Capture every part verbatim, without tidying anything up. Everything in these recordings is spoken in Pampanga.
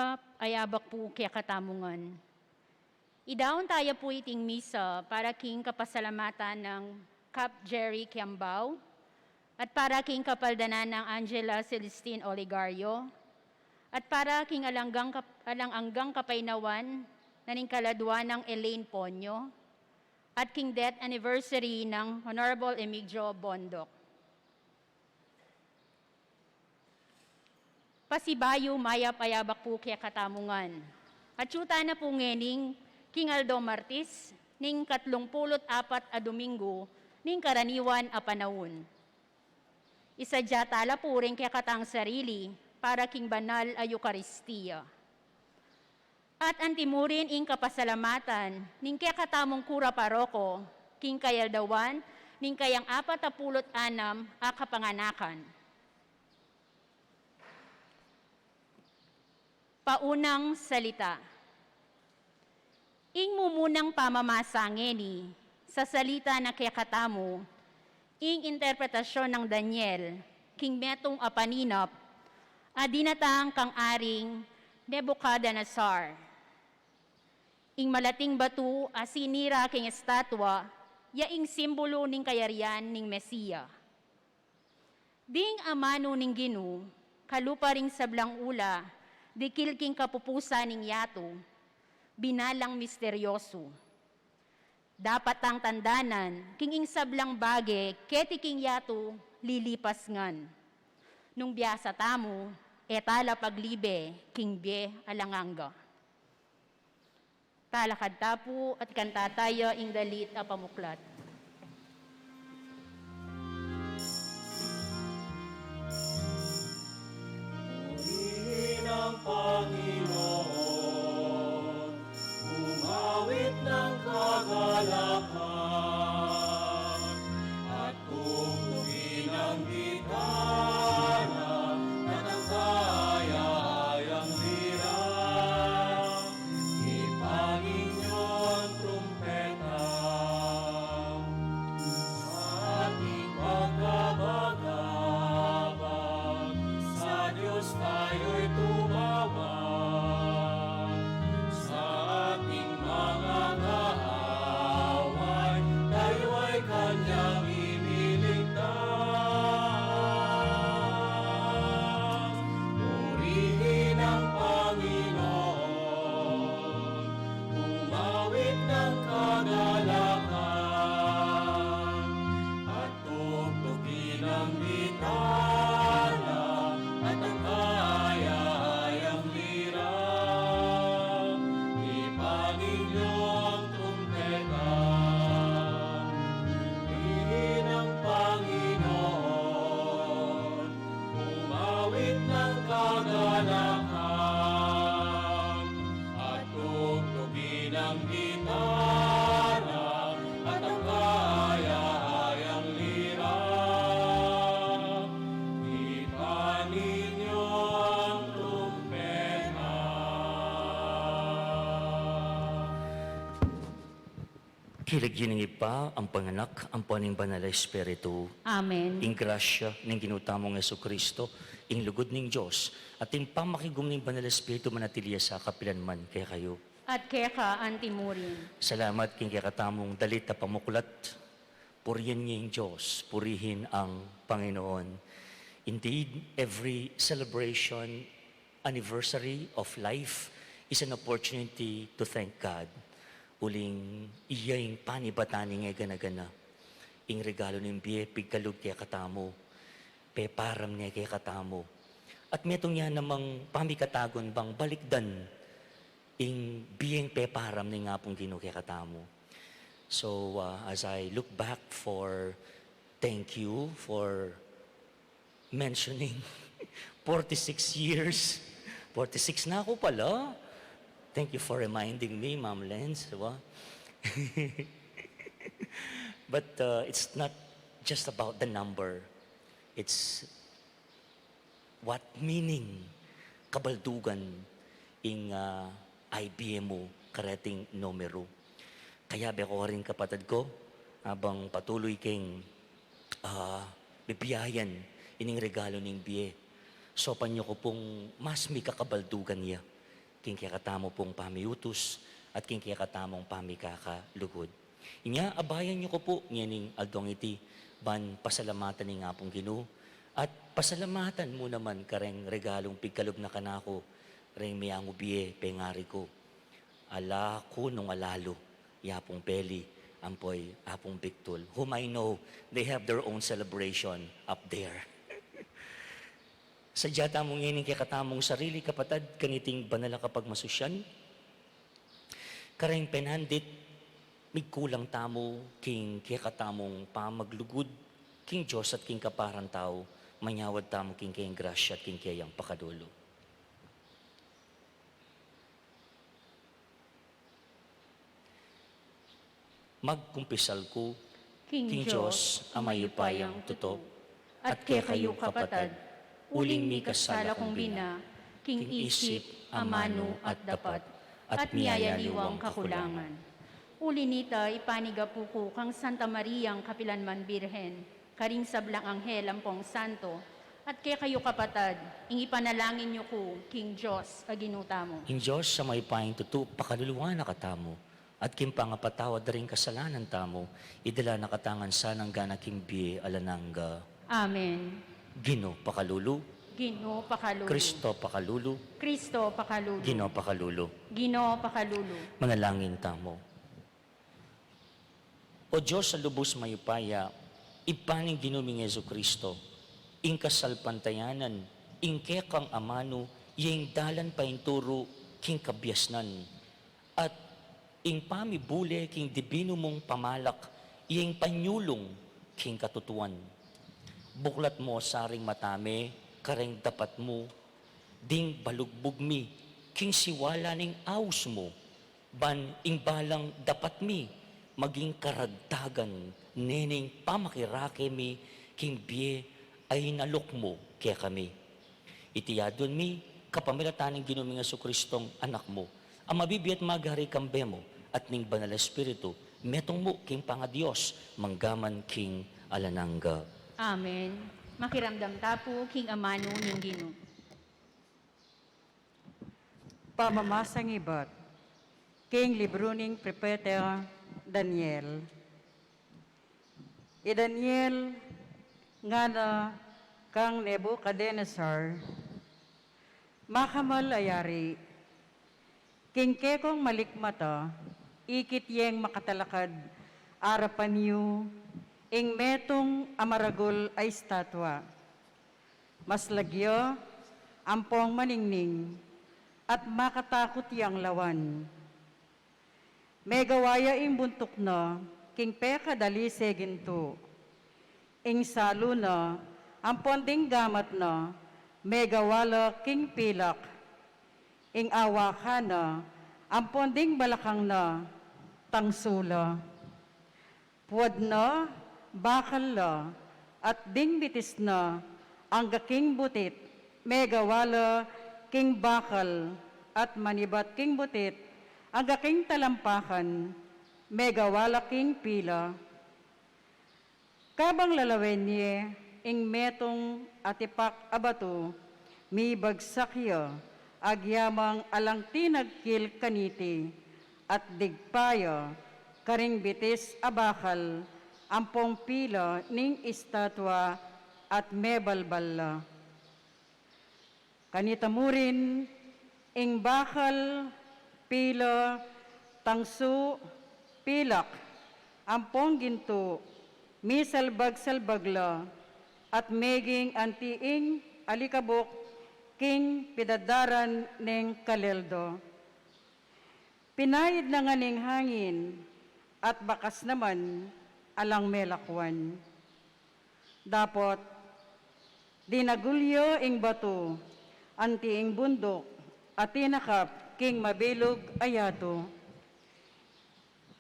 Mayap a abak pu kekatamu ngan. Idaun taya pu iting misa para king kapasalamatan nang Kap Jerry Kiambao at para king kapaldanan nang Angela Celestine Oligario at para king alang anggang kap-, alang anggang kapaynawan na ning kaladwa nang Elaine Ponyo at king death anniversary nang Honorable Emigdio Bondoc. Pasibayu, mayap a abak pu kekatamu ngan. Atyu tana pu ngeni king aldo Martis ning katlung pulu't apat a Domingo ning karaniwan a panaun. Isadya tala pu ring kekatang sarili para king banal a Eukaristia. At antimurin ing kapasalamatan ning kekatamung kura paroko king kayaldawan ning kayang apat a pulu't anam a kapanganakan. Paunang salita. Ing mumunang pamamasa ngeni, sasalita na kekatamu ing interpretasyon nang Daniel king metung a paninap a dinatang kang Aring Nebuchadnezzar. Ing malating batu a sinira king estatwa, ya ing simbulu ning kayarian ning Mesia. Ding amanu ning Ginu, kalupa ring sablang ula, dikil king kapupusan ning yatu, binalang misteryosu. Dapat tang tandanan king ing sablang bage keti king yatu lilipas ngan. Nung biasa tamu, e tala paglibe king bie alang angga. Talakad ta pu at ikanta taya ing dalit a pamuklat. Purihin ang Panginoon, umawit ng kagalakan, at tugtugin ang gitara at ang kayang lira. Ipanin niyo ang trumpeta. Sa ating pagkabagabag, sa Diyos tayo'y tumawag. Sa ating mga kaaway, tayo ay kanyang ililigtas. Purihin ang Panginoon, umawit ng kagalakan, at tugtugin ang gitara at ang kayang lira. Ipanin niyo ang trumpeta, purihin ang Panginoon, umawit ng kagalakan, at tugtugin ang gitara at ang kayang lira. Ipanin niyo ang trumpeta. King lagyu ning Ibpa, ampon ning Anak, ampon ning Banal a Espiritu. Amen. Ing grasya ning Ginu tamung Jesucristo, ing lugud ning Dios, at ing pamakigum ning Banal a Espiritu manatili ya sa kapilan man kekayu. At keka antimurin. Salamat king kekatamung dalit a pamuklat. Purihin ing Dios, purihin ang Panginoon. Indeed, every celebration, anniversary of life is an opportunity to thank God. Uling iya ing panibatan ning e gana-gana, ing regalo ning bie, pigkalub kekatamu, peparam ne kekatamu. At metung ya namang pamikatagun bang balikdan ing bieng peparam ning Apung Ginu kekatamu. So, uh, as I look back for, thank you for mentioning forty-six years. Forty-six na ku pala. Thank you for reminding me, Ma'am Lens, di ba? But, uh, it's not just about the number. It's what meaning, kabaldugan ing, ah, ibie mu kareting numeru. Kayabe ku karin, kapatad ku, abang patuloy keng, ah, bibiayan ining regalo ning bie, saupan yu ku pung mas mikakabaldugan ya king kekatamu pung pamiutus at king kekatamung pamikakalugud. Inya, abayan yu ku pu ngening aldong iti, ban pasalamatan ing Apung Ginu, at pasalamatan mu naman kareng regalung pigkalub na kanaku reng meangu bie pengari ku. Ala ku nung alalu ya pung Peli ampo i Apung Victul, whom I know they have their own celebration up there. Sadya tamu ngening kekatamung sarili, kapatad, kaniting banal a kapagmasusyan. Kareng penandit, migkulang tamu king kekatamung pamaglugud king Dios at king kaparang tau, manyawad tamu king keyang grasya at king keyang pakalulu. Magkumpisal ku king Dios a mayupayang tutu, at kekayu kapatad, uling mikasala kung bina king isip, amanu at dapat, at miyayaliwang kakulangan. Uli nita, ipanigapu ku kang Santa Mariang kapilanman Birhen, karing sablang anghel ampong santo, at kekayu kapatad, ing ipanalangin yu ku king Dios a Ginu tamu. Ing Dios a mayupayang tutu pakaluluan na katamu, at king pangapatawad da ring kasalanan tamu, idala na katamu ngan sana king bie alang angga. Amen. Ginu pakalulu. Ginu pakalulu. Kristo pakalulu. Kristo pakalulu. Ginu pakalulu. Ginu pakalulu. Manalangin tamu. O Dios a lubus mayupaya, Ibpa ning Ginu ming Jesucristo, ing kasalpantayanan, ing kekang amanu, ya ing dalan painturu king kabiasnan, at ing pamibule king dibinu mung pamalak, ya ing panyulung king katutuan. Buklat mu sa ring mata mi kareng dapat mu, ding balugbug mi king siwala ning aus mu, ban ing balang dapat mi maging karagdagan ne ning pamakirake mi king bie a inalok mu kekami. Iti adwan mi kapamilatan ning Ginu ming Jesucristong Anak mu, a mabibie at magari kambe mu at ning Banal a Espiritu, metung mu king pangaDios, mangga man king alang angga. Amen. Makiramdam ta pu king amanu ning Ginu. Pamamasang ibat king libru ning propeta Daniel. I Daniel ngana kang Nebuchadnezzar, Makamal a yari, king kekong malikmata, ikit yeng makatalakad arapan yu ing metung a maragul a estatua. Maslag ya ampong maningning at makatakut yang lawan. Megawa ya ing buntuk na king pekadalise gintu. Ing salu na ampon ding gamat na megawa la king pilak. Ing awakan na ampon ding balakang na tangsu la. Puad na bakal la, at ding bitis na angga king butit megawa la king bakal, at manibat king butit angga king talampakan megawa la king pila. Kabang lalawen ye ing metung a tipak a batu, mibagsak ya agyamang alang tinagkil kaniti, at digpa ya karing bitis a bakal ampong pila ning estatua at mebalbal la. Kanita mu rin ing bakal, pila, tangsu, pilak ampong gintu, misalbag-salbag la, at meging anti ing alikabuk king pidadaran neng kaleldo. Pinaid na ngan ing hangin, at bakas naman alang melakwan. Dapot dinagul ya ing batu anti ing bunduk a tinakap king mabilug a yatu.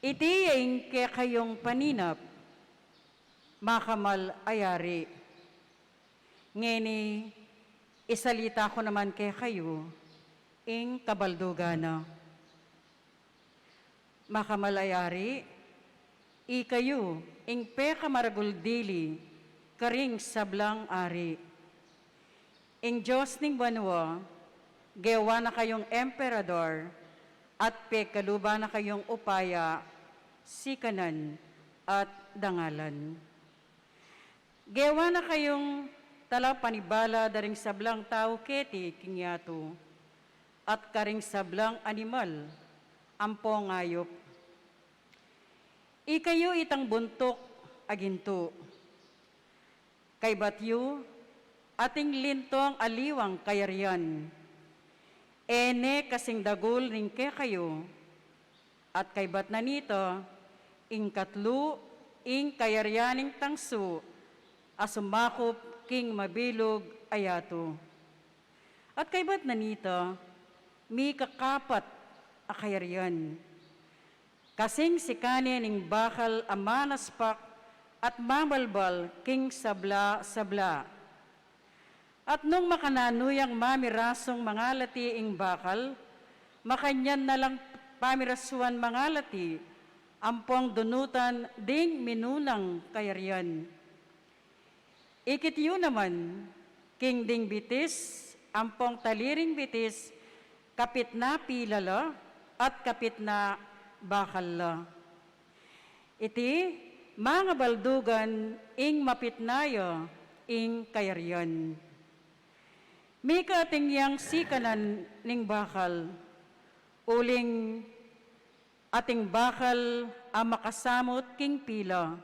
Iti ya ing kekayung paninap, makamal a yari. Ngeni, isalita ku naman kekayu ing kabaldugan na. Makamal a yari, ikayu ing pekamaragul dili karing sablang ari. Ing Dios ning banua, Gewa na kayung emperador, at pekaluban na kayung upaya, sikanan, at dangalan. Gewa na kayung talapanibala da ring sablang tau keti king yatu, at karing sablang animal ampong ayup. Ikayu itang buntuk a gintu. Kaybat yu, ating lintong aliwang kayarian. E ne kasing dagul ning kekayu, at kaybat na nita, ing katlu ing kayarian ning tangsu a sumakup king mabilug a yatu. At kaybat na nita, mikakapat a kayarian. Kasing sikanan ning bakal a manaspak at mamalbal king sabla-sabla. At nung makananu yang mamirasung mangalati ing bakal, makanyan na lang pamirasuan mangalati, ampong dunutan ding minunang kayarian. Ikit yu naman, king ding bitis, ampong tali ring bitis, kapitna pila la, at kapitna bakal la. Iti, mangabaldugan, ing mapitna ya ing kayarian. Mika atin yang sikanan ning bakal, uling ating bakal a makasamut king pila.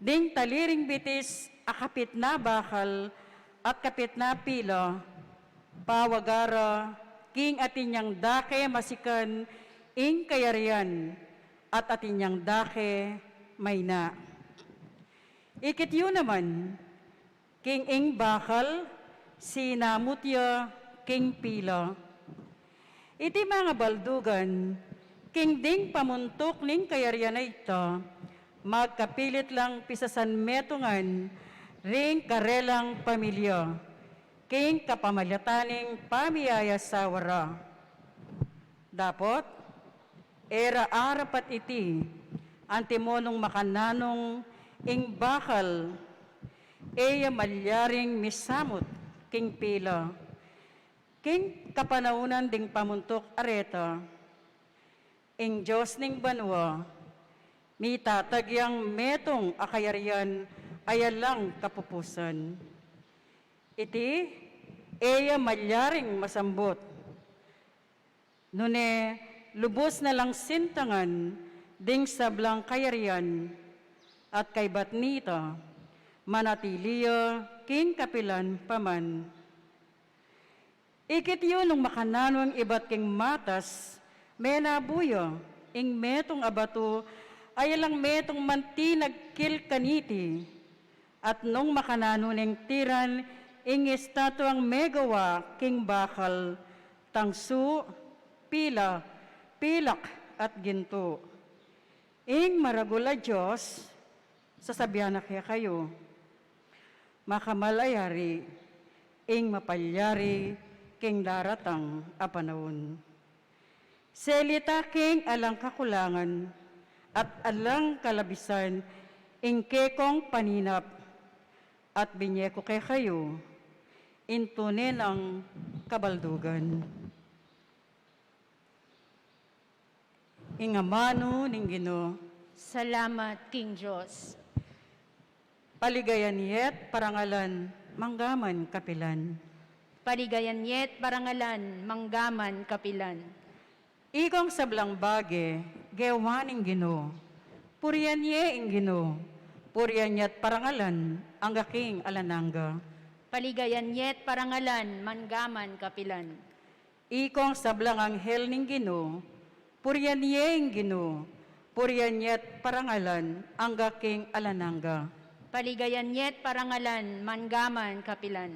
Ding tali ring bitis a kapitna bakal at kapitna pila, pawaga ra king atin yang dake masikan ing kayarian at atin yang dake maina. Ikit yu naman, king ing bakal, sinamut ya king pila. Iti mangabaldugan, king ding pamuntuk ning kayarian a ita, magkapilit lang pisasanmetungan ring karelang pamilya, king kapamilatan ning pamiyayasawa ra. Dapot, e ra arapat iti, antimo nung makananung ing bakal, e ya malyaring misamut king pila. King kapanaunan ding pamuntuk a reta, ing Dios ning banua, mitatag yang metung a kayarian a alang kapupusan. Iti, e ya malyaring masambut. Nune, lubus na lang sintangan ding sablang kayarian, at kaybat nita, manatili ya king kapilan pa man. Ikit yu nung makananu ing ibat king matas, menabu ya ing metung a batu, a alang metung manti nagkil kaniti. At nung makananu ning tiran ing estatuang megawa king bakal, tangsu, pila, pilak, at gintu. Ing maragul a Dios, sasabian na kekayu, makamal a yari, ing mapalyari king daratang a panaun. Selita king alang kakulangan at alang kalabisan ing kekong paninap, at binye ku kekayu ing tune nang kabaldugan. Ing amanu ning Ginu. Salamat king Dios. Paligayan ye't parangalan, manggaman kapilan. Paligayan ye't parangalan, manggaman kapilan. Ikong sablang bage, gewa ning Ginu. Purian ye ing Ginu. Purian ye't parangalan, angga king alang angga. Paligayan ye't parangalan, manggaman kapilan. Ikong sablang anghel ning Ginu, purian ye ing Ginu, purian ye't parangalan, angga king alang angga. Paligayan ye't parangalan, manggaman kapilan.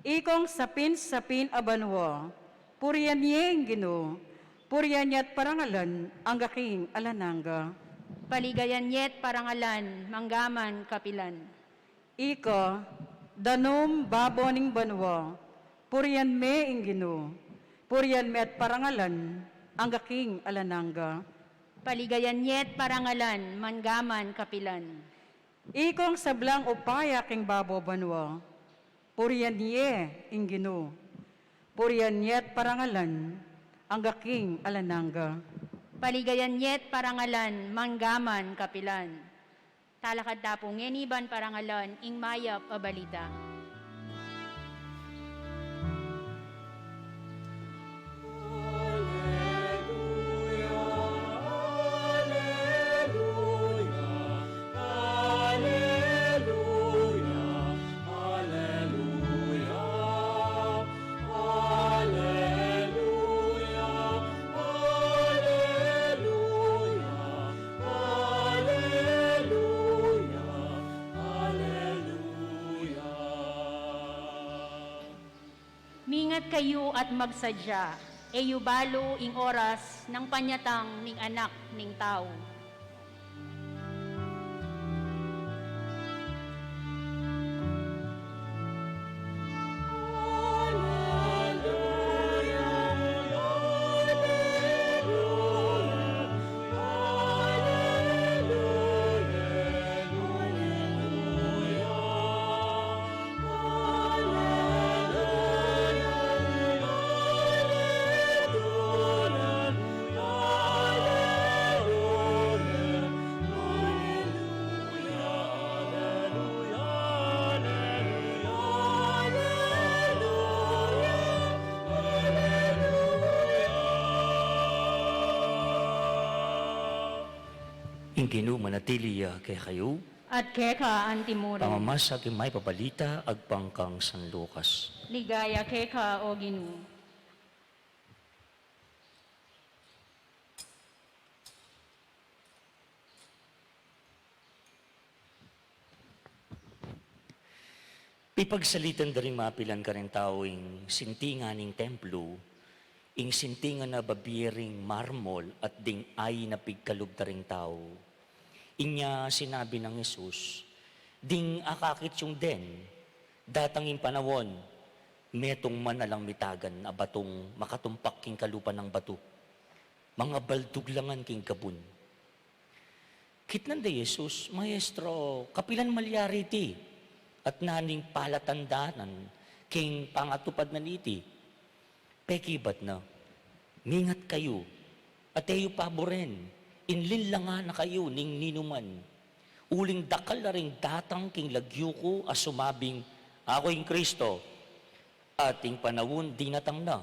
Ikong sapin-sapin a banua, purian ye ing Ginu, purian ye't parangalan, angga king alang angga. Paligayan ye't parangalan, manggaman kapilan. Ika, danum babo ning banua, purian me ing Ginu, purian me't parangalan, angga king alang angga. Paligayan ye't parangalan, manggaman kapilan. Ikong sablang upaya king babo banua, purian ye ing Ginu, Purian ya't parangalan, angga king alang angga. Paligayan ya't parangalan, mangga man kapilan. Talakad ta pu ngeni ban parangalan ing mayap a balita. Mingat kayu at magsadya, e yu balu ing oras nang panyatang ning Anak ning Tau. Ing Ginu manatili ya kekayu. At keka antimurin. Pamamasa king mayap a balita agpang kang San Lucas. Ligaya keka, O Ginu. Pipagsalitan da ring mapilan karing tau ing sintingan ning templo, ing sintingan a babie ring marmol at ding ain a pigkalub da ring tau. Inya sinabi nang Jesus, "Ding akakit yung den, datang ing panaun, metung man alang mitagan a batung makatumpak king kalupa nang batu. Mangabaldug la ngan king gabun." Kitnan da i Jesus, "Maestro, kapilan malyari iti? At naning palatandanan king pangatupad na niti?" Pekibat na, "Mingat kayu, at e yu paburen, inlinlangan na kayu ning ninuman. Uling dakal la ring datang king lagyu ku a sumabing, 'Aku ing Kristo,' at ing panaun dinatang na.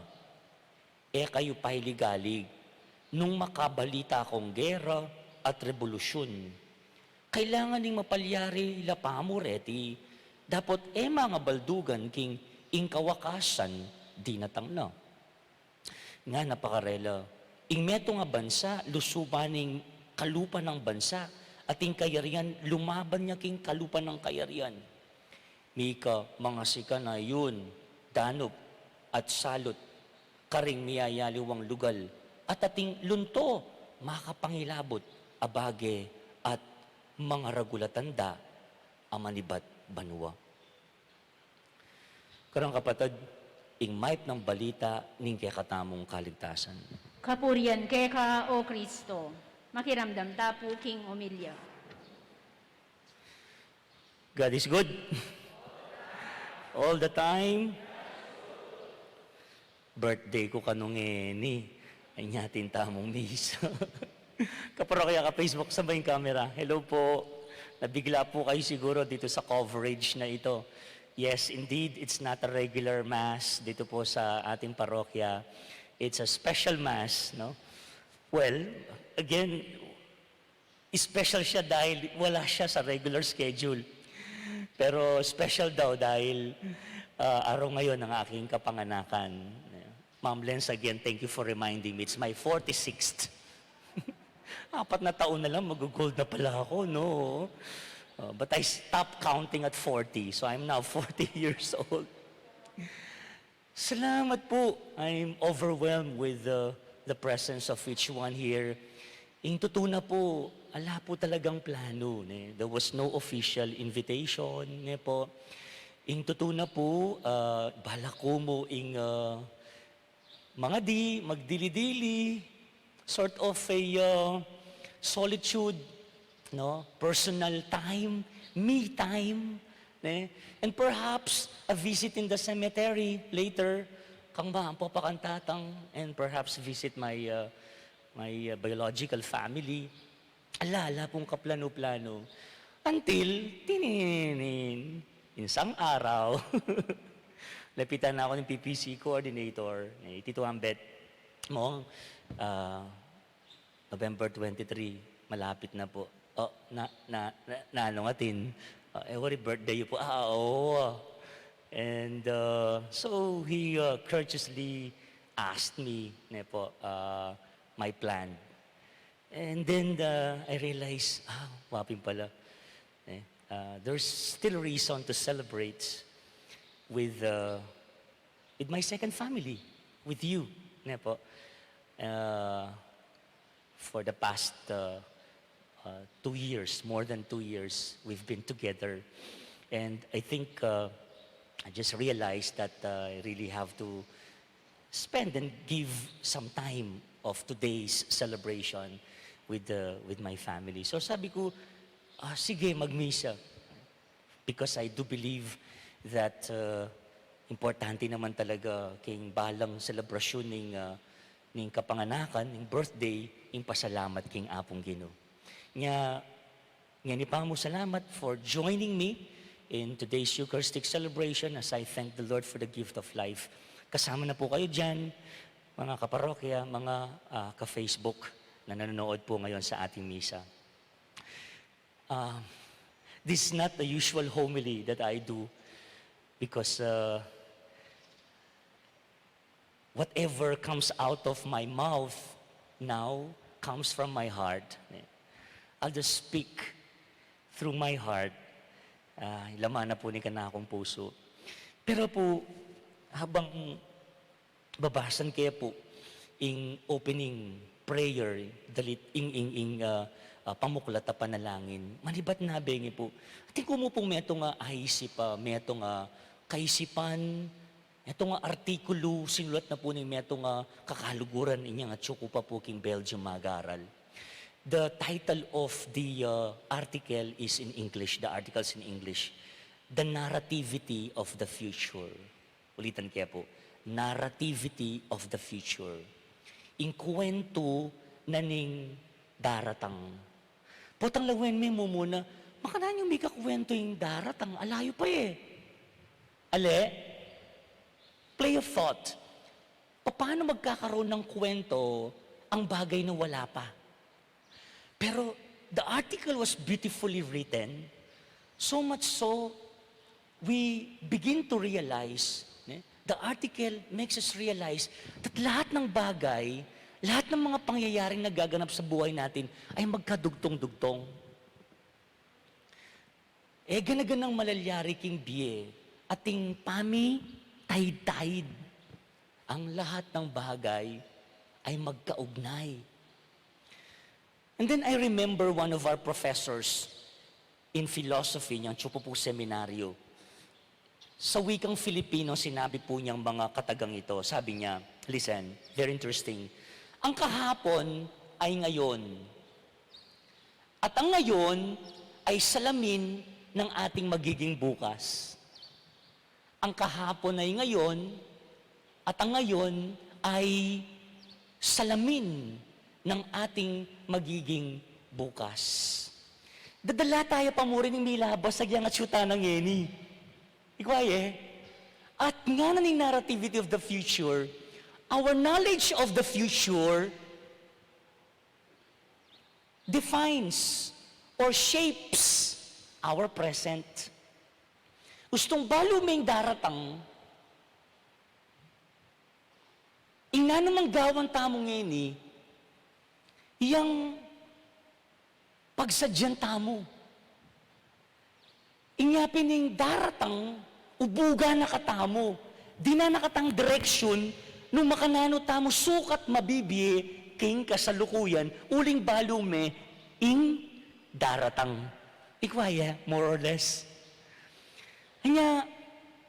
E kayu pailigalig nung makabalita kung gera at rebolusyun. Kailangan ing mapalyari la pamuri iti, dapot e mangabaldugan king ing kawakasan dinatang na. Ngana pa karela, ing metung a bansa lusuban ning kalupa nang bansa, at ing kayarian lumaban ya king kalupa nang kayarian. Mika, mangasikan na yun, danup at salut karing miyayaliwang lugal, at ating lunto makapangilabut a bage at mangaragul a tanda a manibat banua." Karang kapatad, ing mayap nang balita ning kekatamung kaligtasan. Kapurian keka, O Kristo. Makiramdam ta pu king omilya. God is good. All the time. Birthday ku kanu ngeni. Ay, nyatin tamung misa. Kaparokya, ka-Facebook, sa may camera. Hello po. Nabigla po kayo siguro dito sa coverage na ito. Yes, indeed, it's not a regular mass dito po sa ating parokya. It's a special mass, no? Well, again, special siya dahil wala siya sa regular schedule. Pero special daw dahil, ah, araw ngayon ng aking kapanganakan. Ma'am Lens, again, thank you for reminding me. It's my forty-sixth. Apat na taon na lang, mag-gold na pala ako, no? Uh, but I stopped counting at forty, so I'm now forty years old. Salamat po. I'm overwhelmed with the, the presence of each one here. Ing tutu na po, ala po talagang plano, ne? There was no official invitation, ne po? Ing tutu na po, ah, balak ko mo ing, ah, mangadi, magdili-dili, sort of a, uh, solitude, no? Personal time, me time, ne? And perhaps a visit in the cemetery later, pang ba, ang papakantatang and perhaps visit my, uh, my, uh, biological family. Ala, ala pung kaplano-plano. Until, tininin, insang araw, lapitan na ako ng P P C coordinator, ni Tito Ambet, mo, ah, November twenty-three, malapit na po. O, na, na, na, nanung atin? O, e, wari birthday yu po. Ah, oo. And, uh, so he, uh, courteously asked me, ne po, uh, my plan. And then, uh, I realized, ah, wa pin pala. Eh, uh, there's still reason to celebrate with, uh, with my second family, with you, ne po. Uh, for the past, uh, uh, two years, more than two years, we've been together. And I think, uh, I just realized that, uh, I really have to spend and give some time of today's celebration with the, with my family. So sabi ko, "Ah, sige, magmisa." Because I do believe that, uh, importante naman talaga king balang selebrasyon ning, uh, ning kapanganakan, ning birthday, ing pasalamat king Apung Ginu. Nya, ngeni pa mu, salamat for joining me in today's Eucharistic celebration as I thank the Lord for the gift of life. Kasama na po kayo diyan, mga kaparokya, mga, ah, ka-Facebook na nanonood po ngayon sa ating misa. Ah, this is not the usual homily that I do because, uh, whatever comes out of my mouth now comes from my heart. I'll just speak through my heart. Ah, laman na po ning kanakung pusu. Pero po, habang babasan ke pu ing opening prayer, dalit ing, ing, ing, ah, ah, pamuklat a panalangin. Manibat na bengi pu. Atin ku mu pung metung a aisip, ah, metung a kaisipan, metung a artikulu, sinulat na pu ning metung a kakaluguran, inyang atsu ku pa pu king Belgium magaral. The title of the, ah, article is in English, the article's in English, The Narrativity of the Future. Ulitan ke pu, Narrativity of the Future. Ing kuwentu na ning daratang. Potang lawen me mumuna, makananu mika kuwentu ing daratang, ala yu pa e. Ale, play of thought. Papaano magkakaroon ng kuwento ang bagay na wala pa? Pero the article was beautifully written, so much so, we begin to realize, ne? The article makes us realize that lahat ng bagay, lahat ng mga pangyayaring nagaganap sa buhay natin ay magkadugtong-dugtong. E gana-ganang malalyari king bie, ating pami, taid-taid. Ang lahat ng bagay ay magkaugnay. And then I remember one of our professors in philosophy, inyang atsu pu pung seminaryo. Sa wikang Filipino, sinabi po niyang mga katagang ito. Sabi niya, listen, very interesting. Ang kahapon ay ngayon. At ang ngayon ay salamin ng ating magiging bukas. Ang kahapon ay ngayon, at ang ngayon ay salamin ng ating magiging bukas. Dadala taya pa mu rin ing milabas, agyang atsu ta na ngeni. Ikwa e. At ngana ning narrativity of the future, our knowledge of the future defines or shapes our present. Ustung balu me ing daratang, ing nanumang gawan tamu ngeni, yang pagsadyan tamu. Inya pin ing daratang, ubugan na katamu. Dinan na katang direksyun, nung makananu tamu sukat mabibie king kasalukuyan, uling balu me ing daratang. Ikwa ya, more or less. Anya,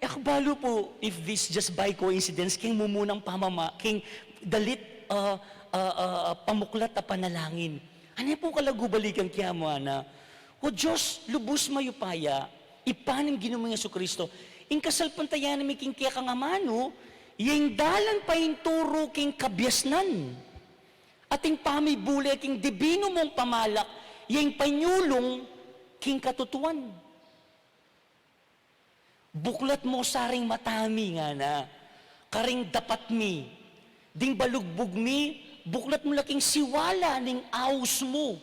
e ku balu pu if this just by coincidence, king mumunang pamama, king dalit, ah, ah, ah, pamuklat a panalangin. Anya pu kalagu balikan kya mu ana, O Dios, lubus mayupaya, Ibpa ning Ginu ming Jesucristo, ing kasalpantayanan mi king kekang amanu, Ing dalan painturu king kabiasnan, at ing pamibule king dibinu mung pamalak, ing panyulung king katutuan. Buklat mu sa ring mata mi, ngana, karing dapat mi, ding balugbug mi, buklat mu la king siwala ning aus mu.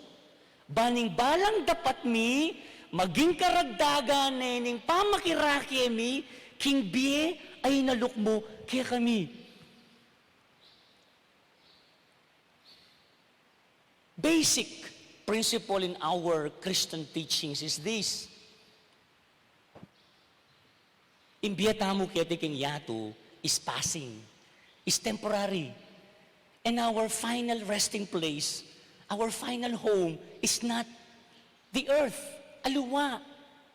Ban ing balang dapat mi, maging karagdagan ne ning pamakirake mi, king bie a inalok mu kekami. Basic principle in our Christian teachings is this. Ing bie tamu keti king yatu is passing, is temporary. And our final resting place, our final home is not the earth, aliwa,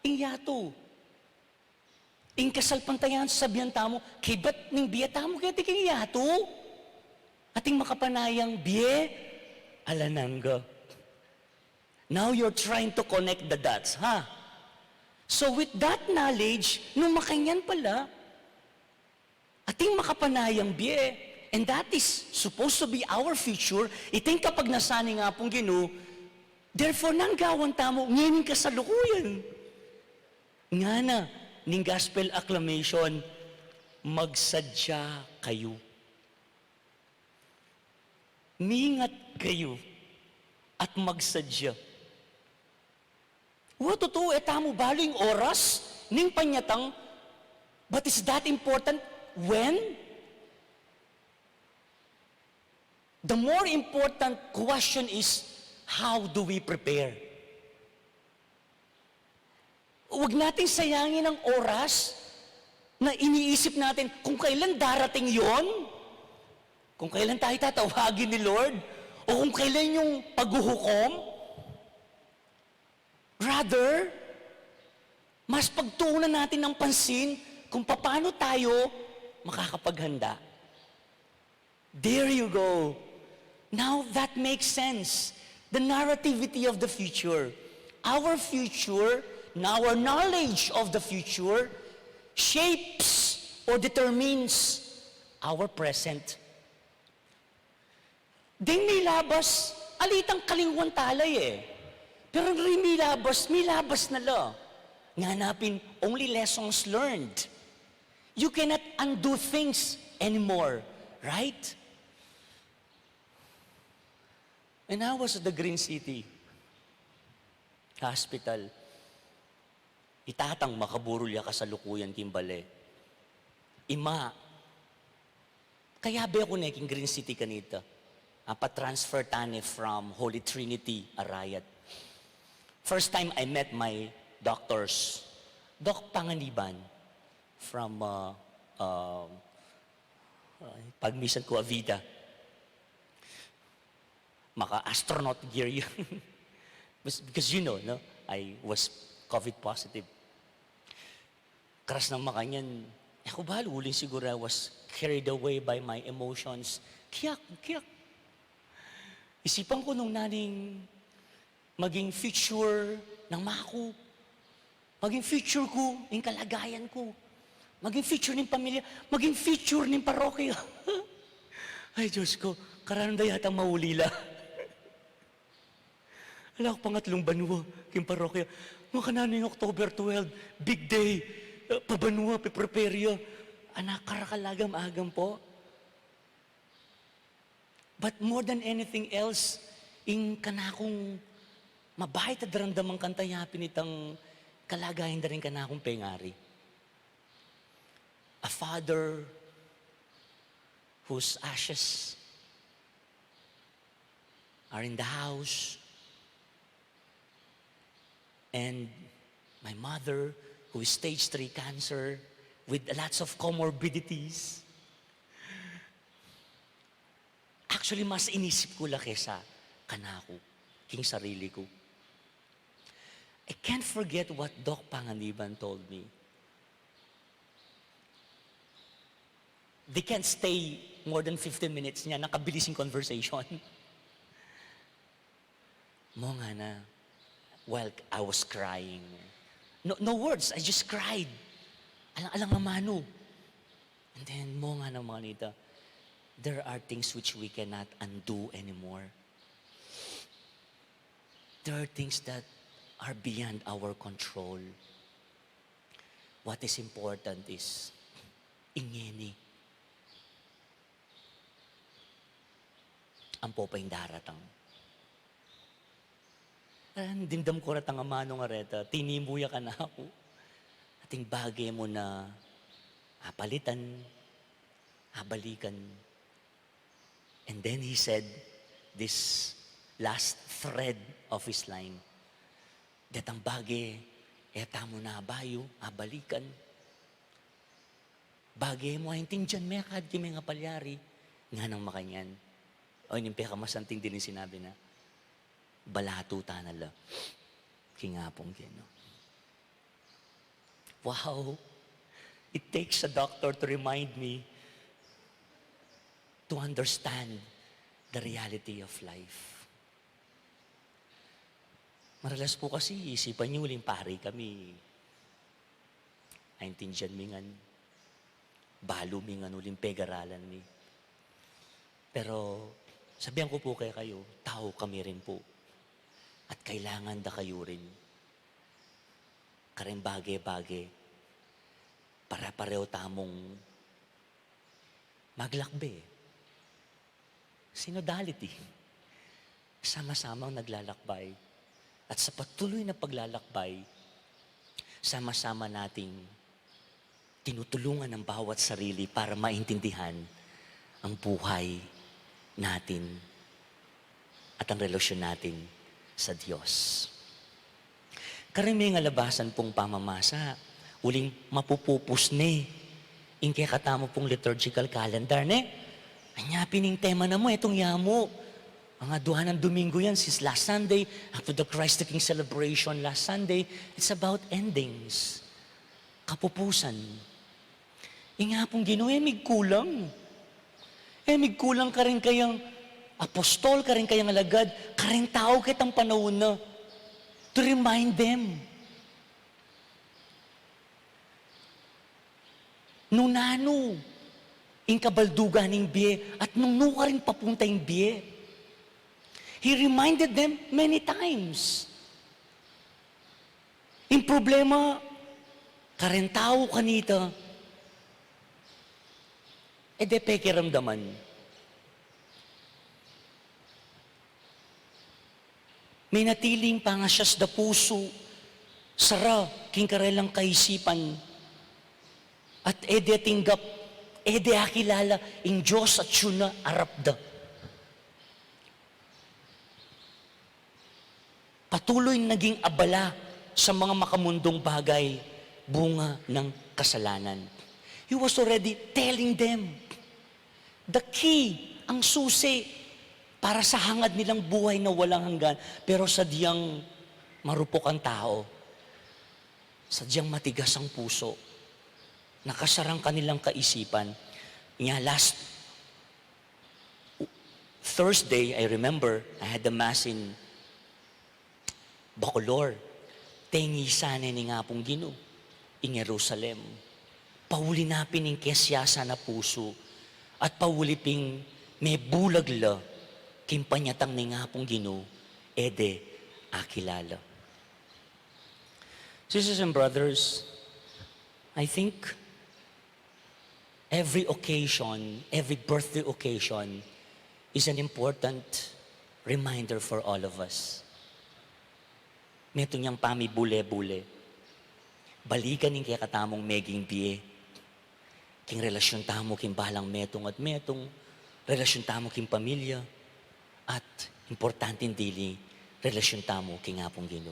ing yatu. Ing kasalpantayanan, sasabian tamu, kaybat ning bie tamu keti king yatu, ating makapanayang bie alang angga. Now you're trying to connect the dots, ha? So with that knowledge, nung makanyan pala, ating makapanayang bie, and that is supposed to be our future, iting kapagnasan ning Apung Ginu, therefore, nanu ing gawan tamu ngening kasalukuyan? Ngana ning gospel acclamation, magsadya kayu. Mingat kayu at magsadya. Wa, tutu, e tamu balu ing oras ning panyatang, but is that important when? The more important question is, how do we prepare? Huwag nating sayangin ang oras na iniisip natin kung kailan darating yon, kung kailan tayo tatawagin ni Lord, o kung kailan yung paghuhukom. Rather, mas pagtuunan natin ng pansin kung paano tayo makakapaghanda. There you go. Now that makes sense. The narrativity of the future. Our future, and our knowledge of the future shapes or determines our present. Ding milabas, alitang kalingwan talay e. Pero ring milabas, milabas na la. Ngana pin, only lessons learned. You cannot undo things anymore, right? When I was at the Green City Hospital, i tatang makaburul ya kasalukuyan king bale. Ima, kayabe ku ne king Green City kanita. Apa-transfer tane from Holy Trinity, Arayat. First time I met my doctors, Doc Panganiban from, uh, uh, pagmisan ku, Avida. Maka-astronaut gear yun. Because, because, you know, no? I was COVID positive. Karas nang makanyan, e ku balu, uling siguro I was carried away by my emotions. Kiyak, kiyak. Isipan ku nung naning maging future ng ama ku, maging future ku, ing kalagayan ku, maging future ning pamilya, maging future ning parokya. Ay, Diyos ko, karanu da yatang maulila. Ala ku pangatlung banua king parokya. Makananu ing October twelve, big day. Eh, pabanua, pe-prepare ya. Anak, karakal agam-agam pu. But more than anything else, ing kanakung mabait a daramdaman kanita ya pin itang kalagayan da ring kanakung pengari. A father whose ashes are in the house, and my mother, who is stage three cancer with lots of comorbidities. Actually, mas inisip ku la kesa kanaku, king sarili ku. I can't forget what Doc Panganiban told me. They can't stay more than fifteen minutes, nya nakabilis ing conversation. Mu, ngana, while I was crying. No, no words, I just cried. Alang, alang amanu. And then, mo nga ng mga nita, there are things which we cannot undo anymore. There are things that are beyond our control. What is important is, ingeni, ampo pa ing daratang. Ayan, dimdam ku retang amanu ngan reta, tinimu ya kanaku. Ating bage mu na apalitan, abalikan. And then he said this last thread of his line, detang bage, e tamu na abayu, abalikan. Bage mu, aintindian me kadi king mengapalyari, nganang makanyan. O, ining pekamasanting dili sinabi na, balatu ta na la king Apung Ginu. Wow! It takes a doctor to remind me to understand the reality of life. Maralas pu kasi, isipan yu uling pari kami. Aintindian mi ngan, balu mi ngan uling pegaralan mi. Pero sabian ku pu kekayu, tau kami rin pu. At kailangan da kayu rin. Kareng bage-bage, pare-pareho tamung maglakbe. Synodality. Sama-samang naglalakbay. At sa patuloy na paglalakbay, sama-sama nating tinutulungan ang bawat sarili para maintindihan ang buhay natin at ang relasyon natin sa Diyos. Kareng mengalabasan pung pamamasa, uling mapupupus ne ing kekatamu pung liturgical calendar, ne? Anya pin ing tema na mu, etung yamu. Mga duanan Domingo yan, since last Sunday, after the Christ the King celebration last Sunday, it's about endings. Kapupusan. Ing Apung Ginu, e migkulang. E migkulang karing kayang apostol, karing kayang alagad, karing tau ketang panaun na. To remind them. Nung nanu ing kabaldugan ning bie at nung nu karin papunta ing bie. He reminded them many times. Ing problema, kareng tau kanita, e de pekiramdaman. Menatiling pangasias da pusu, sara king karelang kaisipan, at e de tinggap, e de akilala ing Dios atyu na arap da. Patuloy naging abala sa mga makamundong bagay, bunga ng kasalanan. He was already telling them the key, ang susi para sa hangad nilang buhay na walang hanggan. Pero sadyang marupok ang tao, sadyang matigas ang puso, nakasarang kanilang kaisipan. Nya, last Thursday, I remember, I had the mass in Bacolor. Tengisan ne ning Apung Ginu ing Jerusalem. Pauli na pin ing kesiasan a pusu, at pauli ping mebulag la king panyatang ning Apung Ginu, e de akilala. Sisters and brothers, I think every occasion, every birthday occasion is an important reminder for all of us. Metung yang pamibule-bule. Balikan ing kekatamung meging bie. King relasyon tamu king balang metung at metung, relasyon tamu king pamilya, at importanteng dili, relasyon tamu king Apung Ginu.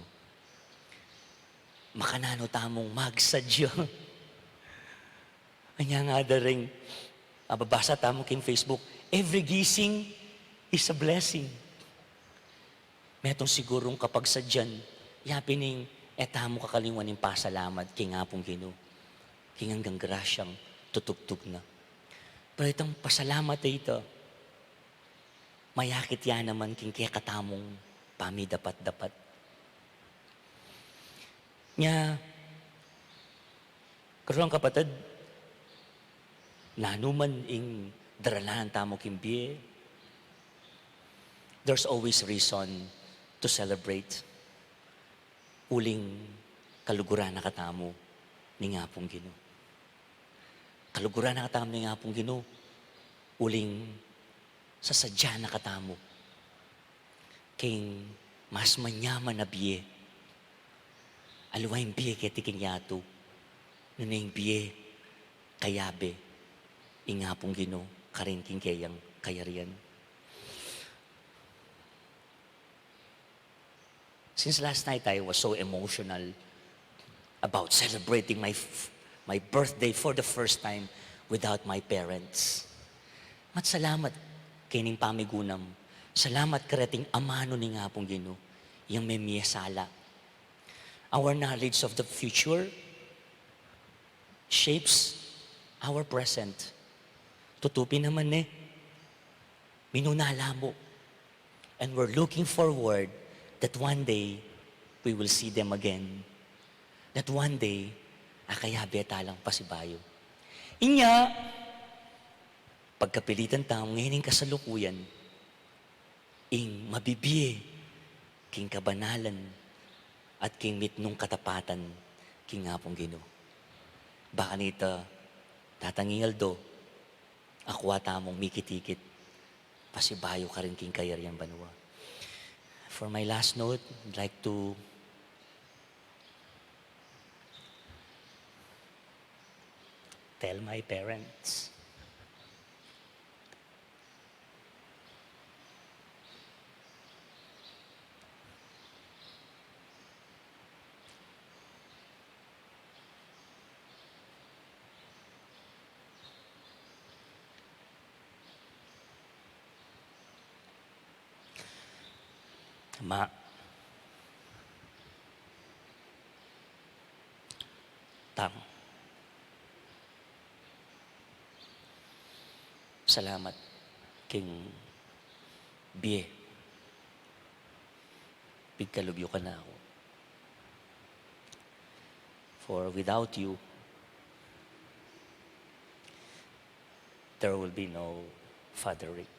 Makananu tamung magsadya. Anya nga da ring, ah, babasa tamu king Facebook, "Every gising is a blessing." Metung sigurung kapagsadyan, yapin ing e tamu kakalingwan ing pasalamat king Apung Ginu, king anggang grasyang tutugtug na. Pero itang pasalamat a ita, mayakit ya naman king kekatamung pamidapat-dapat. Nya, kareng kapatad, Nanu man ing daralan tamu king bie, there's always reason to celebrate. Uling kaluguran na katamu ning Apung Ginu. Kaluguran na katamu ning Apung Ginu, uling sasadya na katamu king mas manyaman a bie. Aliwa ing bie keti king yatu, nune ing bie kayabe ing Apung Ginu karin king keyang kayarian. Since last night I was so emotional about celebrating my f-, my birthday for the first time without my parents. Mat salamat kening pamigunam. Salamat kareting amanu ning Apung Ginu, yang memie sala. Our knowledge of the future shapes our present. Tutu pin naman e, minuna la mu. And we're looking forward that one day we will see them again. That one day, akayabe talang pasibayu. Inya, pagkapilitan tamu ngening kasalukuyan, ing mabibie king kabanalan at king mitmung katapatan king Apung Ginu. Bakanita, datang ing aldo, akua tamung mikit-ikit pasibayu karin king kayarian banua. For my last note, I'd like to tell my parents, Ma, Tang, salamat king bie pigkalub yu kanaku. For without you, there will be no Father Rick.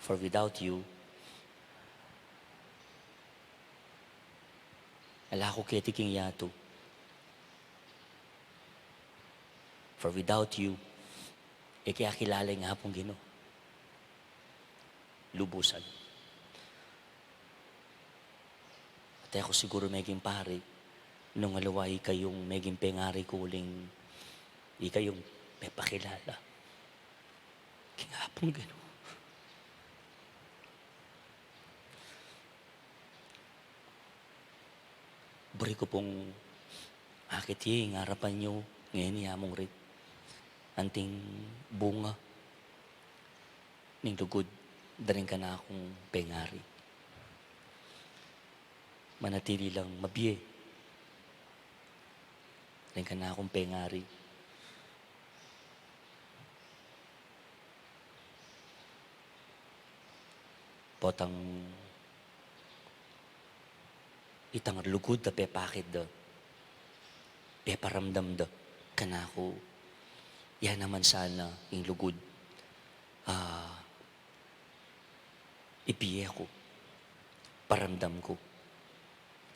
For without you, ala ku keti king yatu. For without you, e ke akilala ing Apung Ginu lubusan. At e ku siguru meging pari nung aliwa ikayung meging pengari ku uling ikayung mepakilala king Apung Ginu. Buri ku pung akit ye ing arapan yu ngeni, Among Rick, anting bunga ning lugud da ring kanakung pengari. Manatili lang mabie ring kanakung pengari. Potang itang lugud da pepakit da, peparamdam da kanaku, ya naman sana ing lugud a ibie ku, paramdam ku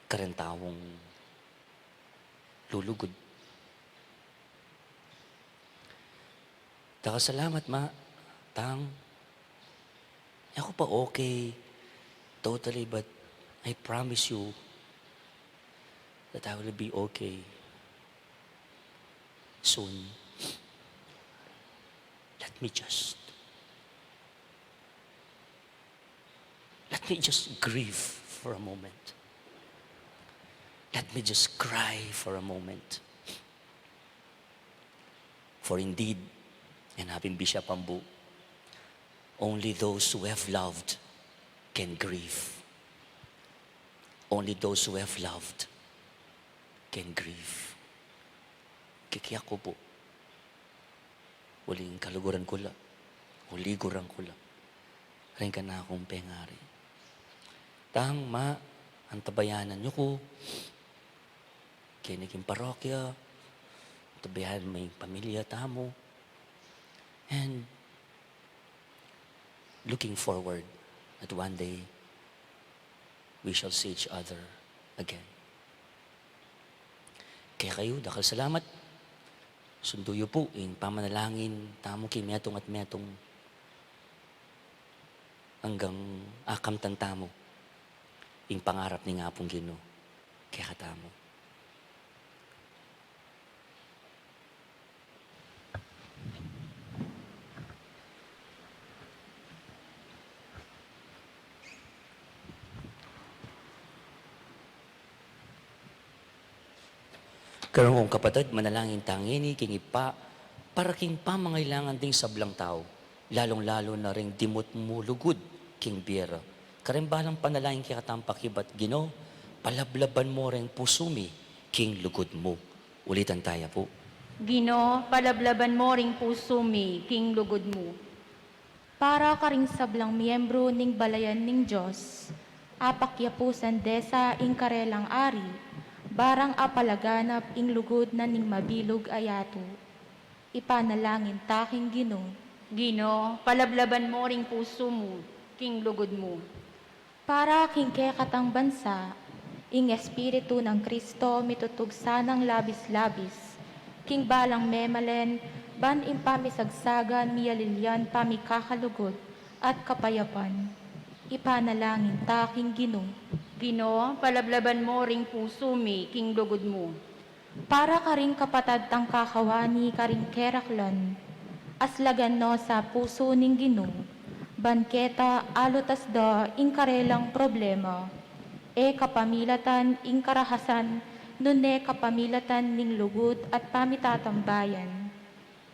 kareng taung lulugud. Dakal salamat, Ma, Tang. E ku pa okay totally, but I promise you that I will be okay soon. Let me just, let me just grieve for a moment. Let me just cry for a moment. For indeed, e na pin bisya pambu, only those who have loved can grieve. Only those who have loved can grieve. Kikyak ku pu, uling kaluguran ku la, uliguran ku la ring kanakung pengari. Tang, Ma, antabayanan yu ku keni king parokya, Bihan mo ing pamilya tamu. And looking forward that one day we shall see each other again. Kekayu, dakal salamat. Sundu yu pu ing pamanalangin tamu king metung at metung anggang akamtan tamu ing pangarap ning Apung Ginu kekatamu. Kareng kung kapatad, manalangin ta ngeni king Ibpa para king pamangailangan ding sablang tau, lalung-lalu na reng dimut mu lugud king bie ra. Kareng balang panalangin kekatang pakibat, Ginu, palablaban mu reng pusu mi king lugud mu. Ulitan taya pu. Ginu, palablaban mu ring pusu mi king lugud mu. Para karing sablang miyembru ning balayan ning Dios, apakyapusan de sa ing karelang ari, barang apalaganap ing lugud na ning mabilug a yatu. Ipanalangin ta king Ginu. Ginu, palablaban mu ring pusu mu king lugud mu. Para king kekatang bansa, ing Espiritu nang Kristo mitutug sanang labis-labis king balang memalen, ban ing pamisagsagan miyalilian pamikakalugud at kapayapan. Ipanalangin ta king Ginu. Ginu, palablaban mu ring pusu mi king lugud mu. Para karing kapatad tang kakawani karing keraklan, aslagan no sa pusu ning Ginu, ban keta alutas da ing karelang problema, e kapamilatan ing karahasan, nune kapamilatan ning lugud at pamitatambayan.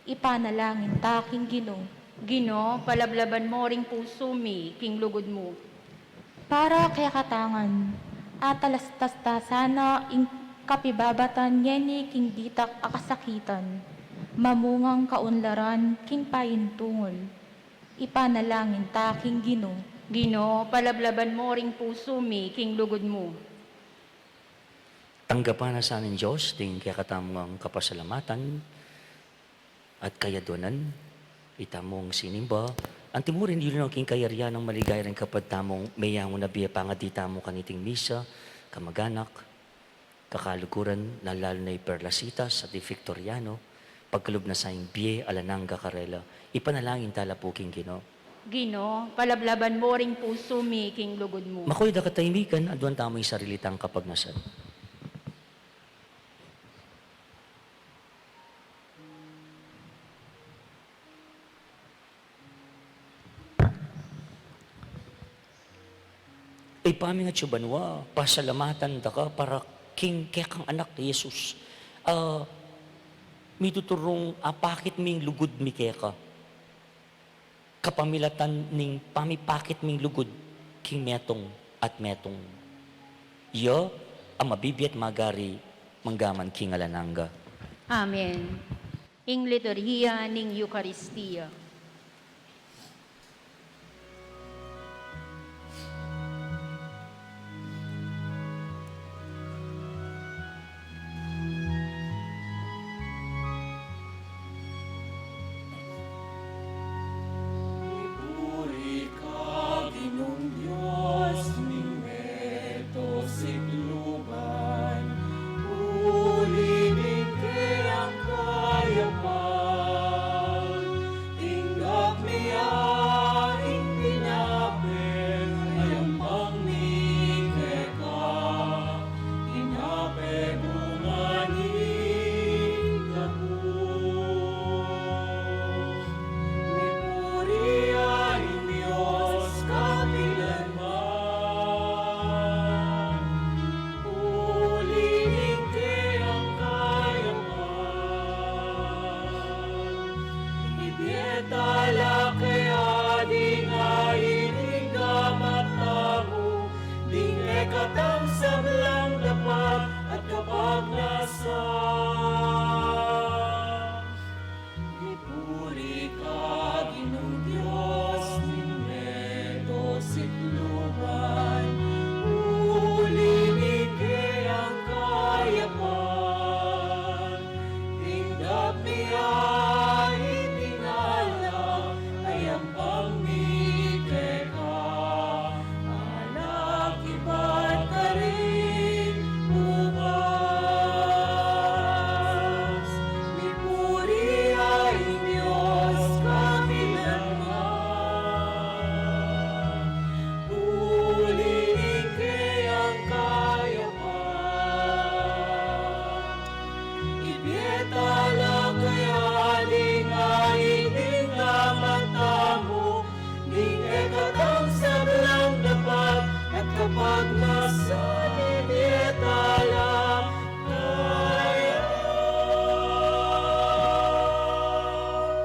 Ipanalangin ta king Ginu. Ginu, palablaban mu ring pusu mi king lugud mu. Para kekatangan, atalastas ta sana ing kapibabatan ngeni king ditak a kasakitan, mamungang kaunlaran king payintungul. Ipanalangin ta king Ginu. Ginu, palablaban mu ring pusu mi king lugud mu. Tanggapan na sa ning Dios ding kekatamung kapasalamatan at kayaduanan, ita mung sinimba. Anti mu rin yun king kayarian nang maligaya ring kapatad tamung meyangu na bie pangadi tamu kaniting misa, kamaganak, kakaluguran, na lalu na i Perlasitas at i Victoriano, pagkalub na sa ing bie alang angga karela. Ipanalangin ta la pu king Ginu. Ginu, palablaban mu ring pusu mi king lugud mu. Makoy da katahimikan, aduan tamu ing sarili tang kapagnasan. Ibpa mi, atsu ka banua, pasalamatan da ka para king kekang anak Jesus. Ah, mituturung apakit mi ing lugud mi keka. Kapamilatan ning pamipakit ming lugud king metung at metung. Iya a mabibie at magari manggaman king alang angga. Amen. Ing liturhiya ning Eukaristia. Ipuri ka, Ginung Dios ning meto sikluban, uli ning keyang kayapan.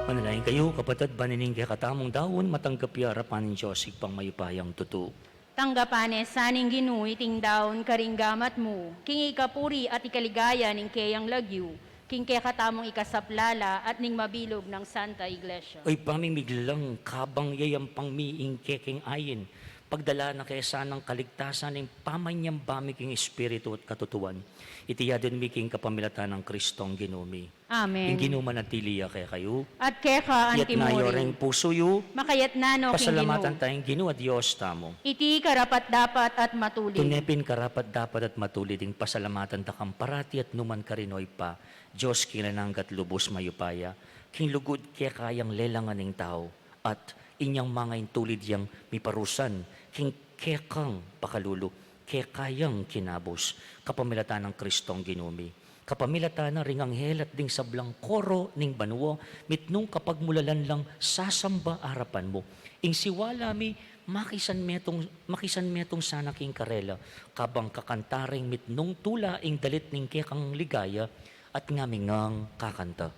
Manalangin kayu, kapatad, ban ining kekatamung daun matanggap ya arapan ning Dios Ibpang mayupayang tutu. Tanggapan na sa ning Ginu iting daun karing gamat mu, king ikapuri at ikaligaya ning keyang lagyu, king kekatamung ikasaplala at ning mabilug nang Santa Iglesia. O Ibpa ming miglang, kabang yayampang mi ing kekeng ain, pagdala na ke sanang kaligtasan ing pamanyamba mi king espiritu at katutuan. Iti adwan mi king kapamilatan nang Kristong Ginu mi. Amen. Ing Ginu manatili ya kekayu. At keka antimurin. Iyatas yu ring pusu yu. Makayatas no king Ginu. Pasalamatan taya ing Ginu a Dios tamu. Iti karapat-dapat at matulid. Tune pin karapat-dapat at matulid ing pasalamatan da kang parati at nukarin man, O Ibpa, Dios king alang angga at lubus mayupaya, king lugud keka yang lelangan ing tau, at inyang manga intulid yang miparusan king kekang pakalulu, keka yang kinabus, kapamilatan nang Kristong Ginu mi. Kapamilatan na ring anghel at ding sablang koro ning banua, mitmung kapagmulalan lang sasamba arapan mu. Ing siwala mi, makisanmetung, makisanmetung sana king karela, kabang kakanta ring mitmung tula ing dalit ning kekang ligaya, at ngami ngang kakanta.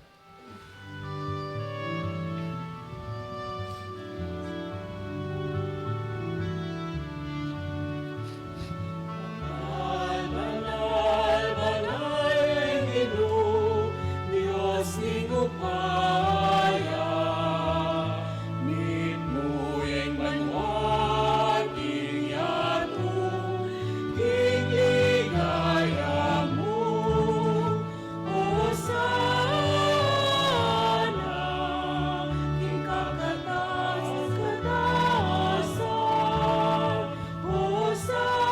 Banal, banal, banal ing Ginu, Dios ning upaya, mitmu ing banua at ing yatu, king ligaya mu. Hosana, king kakatas-katasan. Hosana,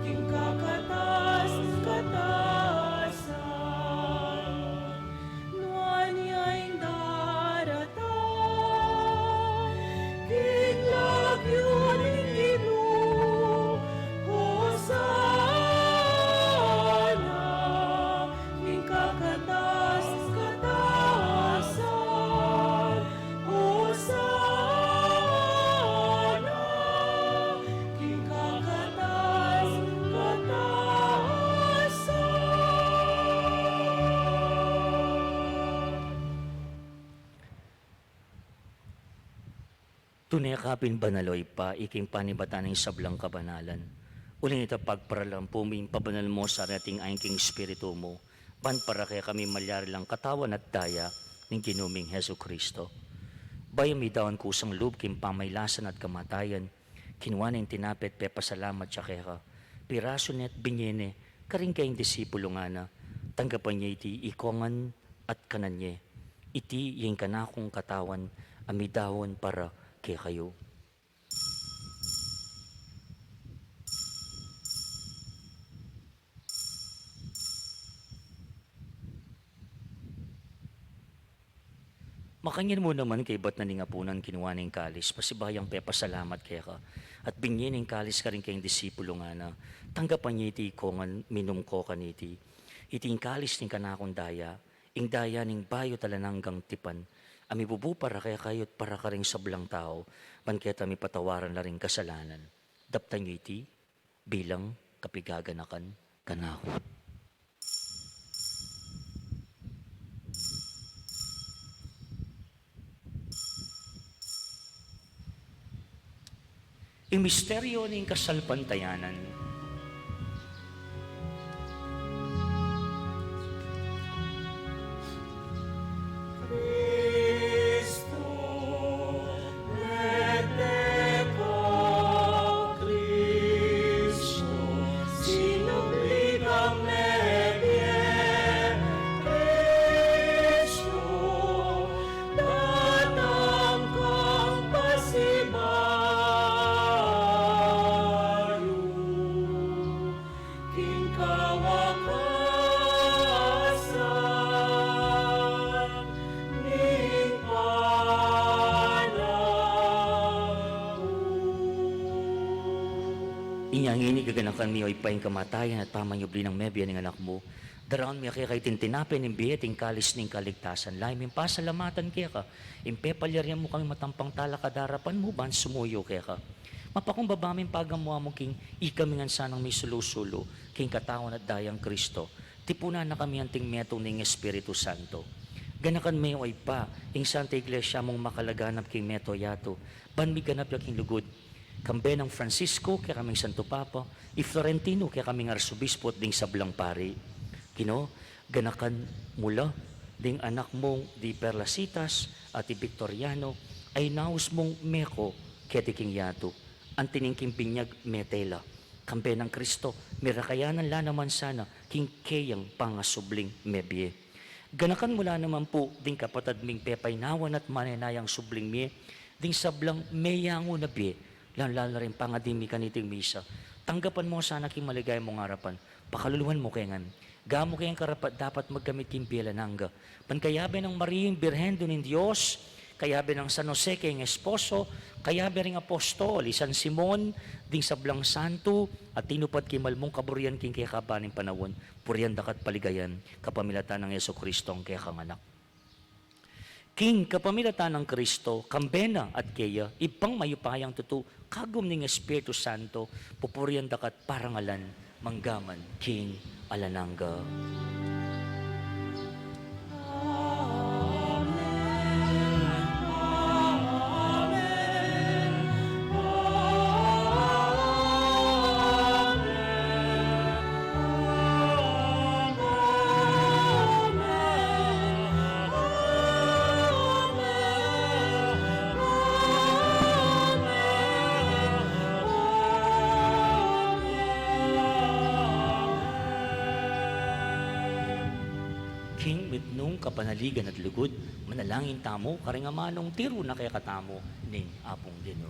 king kakatas-katasan. Nuan ya ing daratang king lagyu ning Ginu. Hosana king kakatas-katasan. Hosana king kakatas-katasan. Tune ka pin banal, O Ibpa, iking panibatan ning sablang kabanalan. Uling ita pagparalan pu mi ing pabanal mu sa reting ain king Espiritu mu, ban para kekami malyari lang katawan at daya ning Ginu ming Jesucristo. Bayu mi daun kusang lub king pamailasan at kamatayan, kinua ne ing tinape at pepasalamat ya keka, pirasu ne at binye ne karing kayang disipulu, ngana: Tanggapan ye iti ikongan at kanan ye. Iti ya ing kanakung katawan a midaun para kekayu. Makanyan mu naman, kaybat na ning apunan, kinua ne ing kalis, pasibayung pepasalamat keka, at binye ne ing kalis karing kayang disipulu, ngana: Tanggapan ye iti ikongan, minum ko kaniti. Iti ing kalis ning kanakung daya, ing daya ning bayu at alang anggang tipan, a mibubu para kekayu at para karing sablang tau, ban keta mipatawaran la ring kasalanan. Daptan yu iti bilang kapigaganakan kanaku. Ing misteryu ning kasalpantayanan. Kristo, mete ka, Kristo, sinubli kang mebie, Kristo, datang kang pasibayu king kawakasan ning panahun. Inya ngeni gaganakan mi, O Ibpa, ing kamatayan at pamanyubli nang mebie ning Anak mu, Daraun mi keka iting tinape ning bie, iting kalis ning kaligtasan. Lalam ming pasalamatan keka, ing pepalyarian mu kaming matampang talakad king arapan mu ban sumuyu keka. Mapakumbaba ming pagamu-amu king ikami ngan sanang misulu-sulu king katawan at dayang Kristo. Tipunan na kami anting metung ning Espiritu Santo. Ganakan me, o Ibpa, ing Santa Iglesia mung makalaganap king mabilug a yatu, ban miganap ya king lugud. Kambe nang Francisco, kekaming Santo Papa, i Florentino, kekaming Arsobispo, at ding sablang pari. Ginu, ganakan mu la ding anak mung di Perlasitas at i Victoriano, a inaus mung meko keti king yatu, anti ning king binyag mete la. Kambe nang Kristo, mirakayanan la naman sana king keyang pangasubling mebie. Ganakan mu la naman pu ding kapatad ming pepaynawan at manenayang subling mie, ding sablang meyangu na bie, lalu-lalu na ring pangadi mi kaniting misa. Tanggapan mu sana king maligaya mung arapan, pakaluluan mu ke ngan. Gawan mu keng karapat-dapat magkamit king bie alang angga. Ban kayabe nang Mariang Birhen, Ina ning Dios, kayabe nang San Jose, keyang esposo, kayabe ring apostol, i San Simon, ding sablang santo, a tinupad king malmung kaburian king kekaban ning panaun, purian da ka at paligayan, kapamilatan nang Jesucristo a kekang Anak. King kapamilatan nang Kristo, kambe na at keya, Ibpang mayupayang tutu, kagum ning Espiritu Santo, pupurian da ka at parangalan, mangga man king alang angga. King mitmung kapanaligan at lugud, manalangin tamu karing amanung tiru na kekatamu ning Apung Ginu.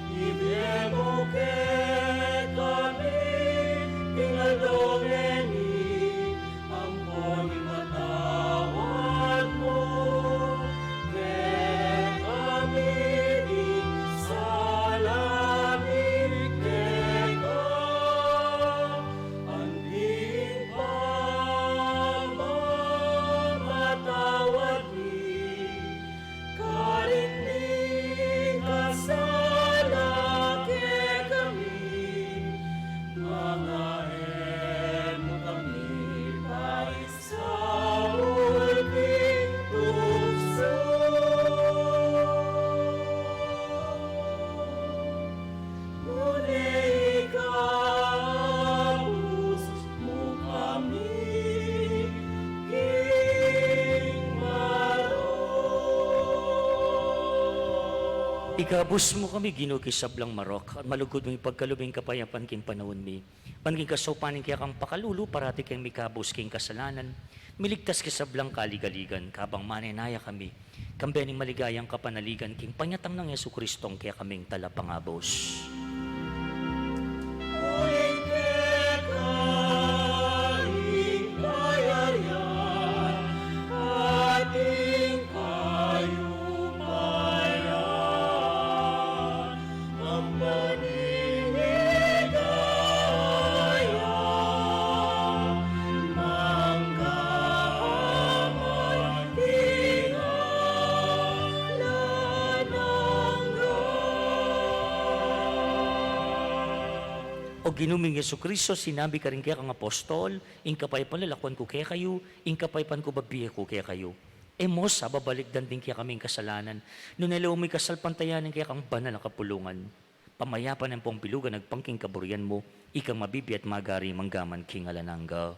Ibie mu kekami king aldo ngeni, ampon ipatawad mu kekami ding sala mi keka, anti ing pamamatawad mi karing mikasala kekami, nune e mu kami paisaul king tuksu, nune ikabus mu kami king marok. Ikabus mu kami, Ginu, king sablang marok, at malugud mung ipagkalub ing kapayapan king panaun mi. Ban king kasaupan ning kekang pakalulu, parati keng mikabus king kasalanan, miligtas king sablang kaligaligan, kabang manenaya kami kambe ning maligayang kapanaligan king panyatang nang Jesucristong kekaming Talapangabus. Uling keka ing kayarian at ing kayupayan, ampo ning O Ginu ming Jesucristo, sinabi karing kekang apostol, ing kapayapan lalakuan ku kekayu, ing kapayapan ku babie ku kekayu. E mu sa babalikdan ding kekami kasalanan, nune lawen mu ing kasalpantayanan ning kekang banal a kapulungan. Pamayapan ampong pilugan agpang king kaburian mu, ikang mabibie at magari mangga man king alang angga.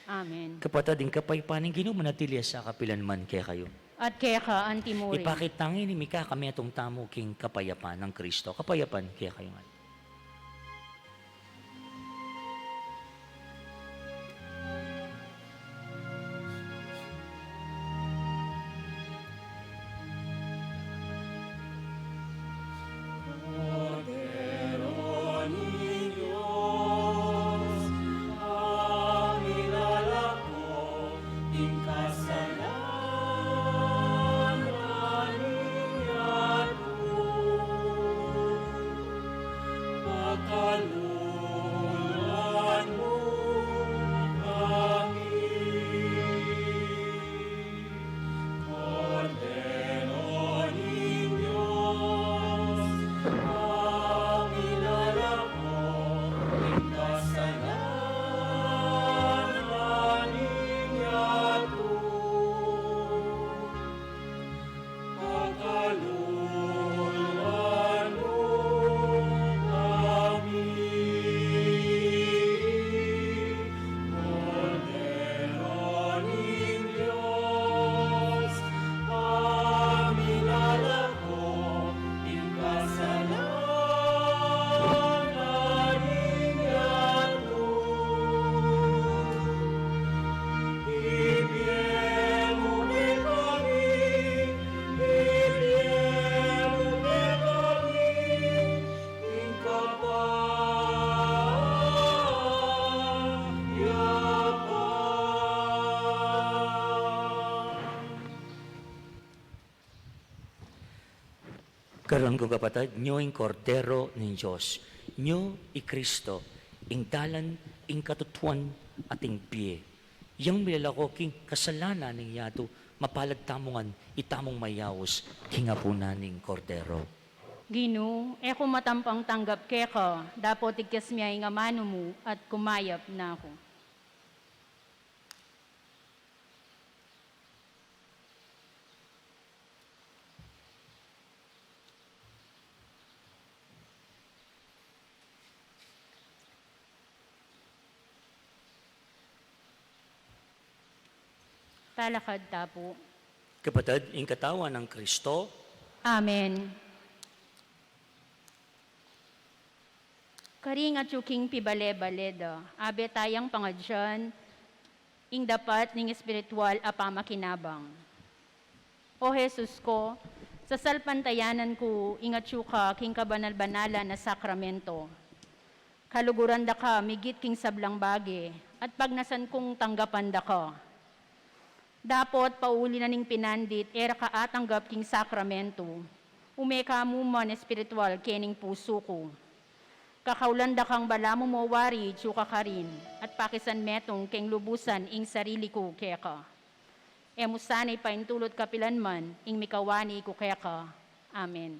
Amen. Kapatad, ing kapayapan ning Ginu manatili sa kapilan man kekayu. At keka anti mu rin. Ipakit tang ini mikakametung tamu king kapayapan nang Kristo. Kapayapan kekayu ngan. Kordero ning Dios, a milalako king kasalanan ning yatu, pakaluluan mu kami. Kordero ning Dios, a milalako king kasalanan ning yatu, pakaluluan mu kami. Kordero ning Dios, a milalako king kasalanan ning yatu, ibie mu kekami, ibie mu kekami ing kapayapan. Karin kung kapatad, nyo ing Kordero ning Dios, nyo i Kristo, ing dalan, ing katutuan, at ing bie. Yang milalako king kasalanan ning yatu, mapalad tamu ngan itamung mayaus king apunan ning Kordero. Ginu, e ku matampang tanggap keka, dapot igkas mu ya ing amanu mu at kumayap na ku. Talakad ta pu. Kapatad, ing katawan nang Kristo. Amen. Karing atyu king pibale-bale da, abe tayang pangadyan ing dapat ning espiritual a pamakinabang. O Jesus ko, sasalpantayanan ku ing atyu ka king kabanal-banalan a sakramento. Kaluguran da ka migit king sablang bage, at pagnasan kung tanggapan da ka. Dapot pauli na ning pinandit e ra ka atanggap king sakramento, ume ka mu man espiritual kening pusu ku. Kakaulan da kang balamu mo wari ityu ka karin, at pakisan metung keng lubusan ing sarili ku keka. E mu sana ipaintulut kapilan man ing mikawani ku keka. Amen.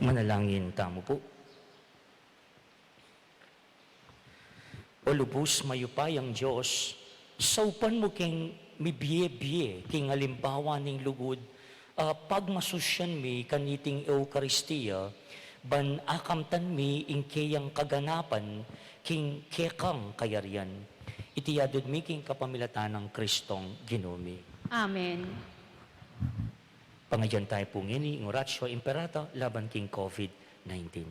Manalangin tamu pu. O lubus mayupayang Dios, saupan mu keng mibie-bie king alimbawa ning lugud a pagmasusyan mi kaniting Eukaristia, ban akamtan mi ing keyang kaganapan king kekang kayarian. Iti yadud mi king kapamilatan nang Kristong Ginu mi. Amen. Pangadyan tamu pu ngeni ing Oratio Imperata laban king COVID nineteen.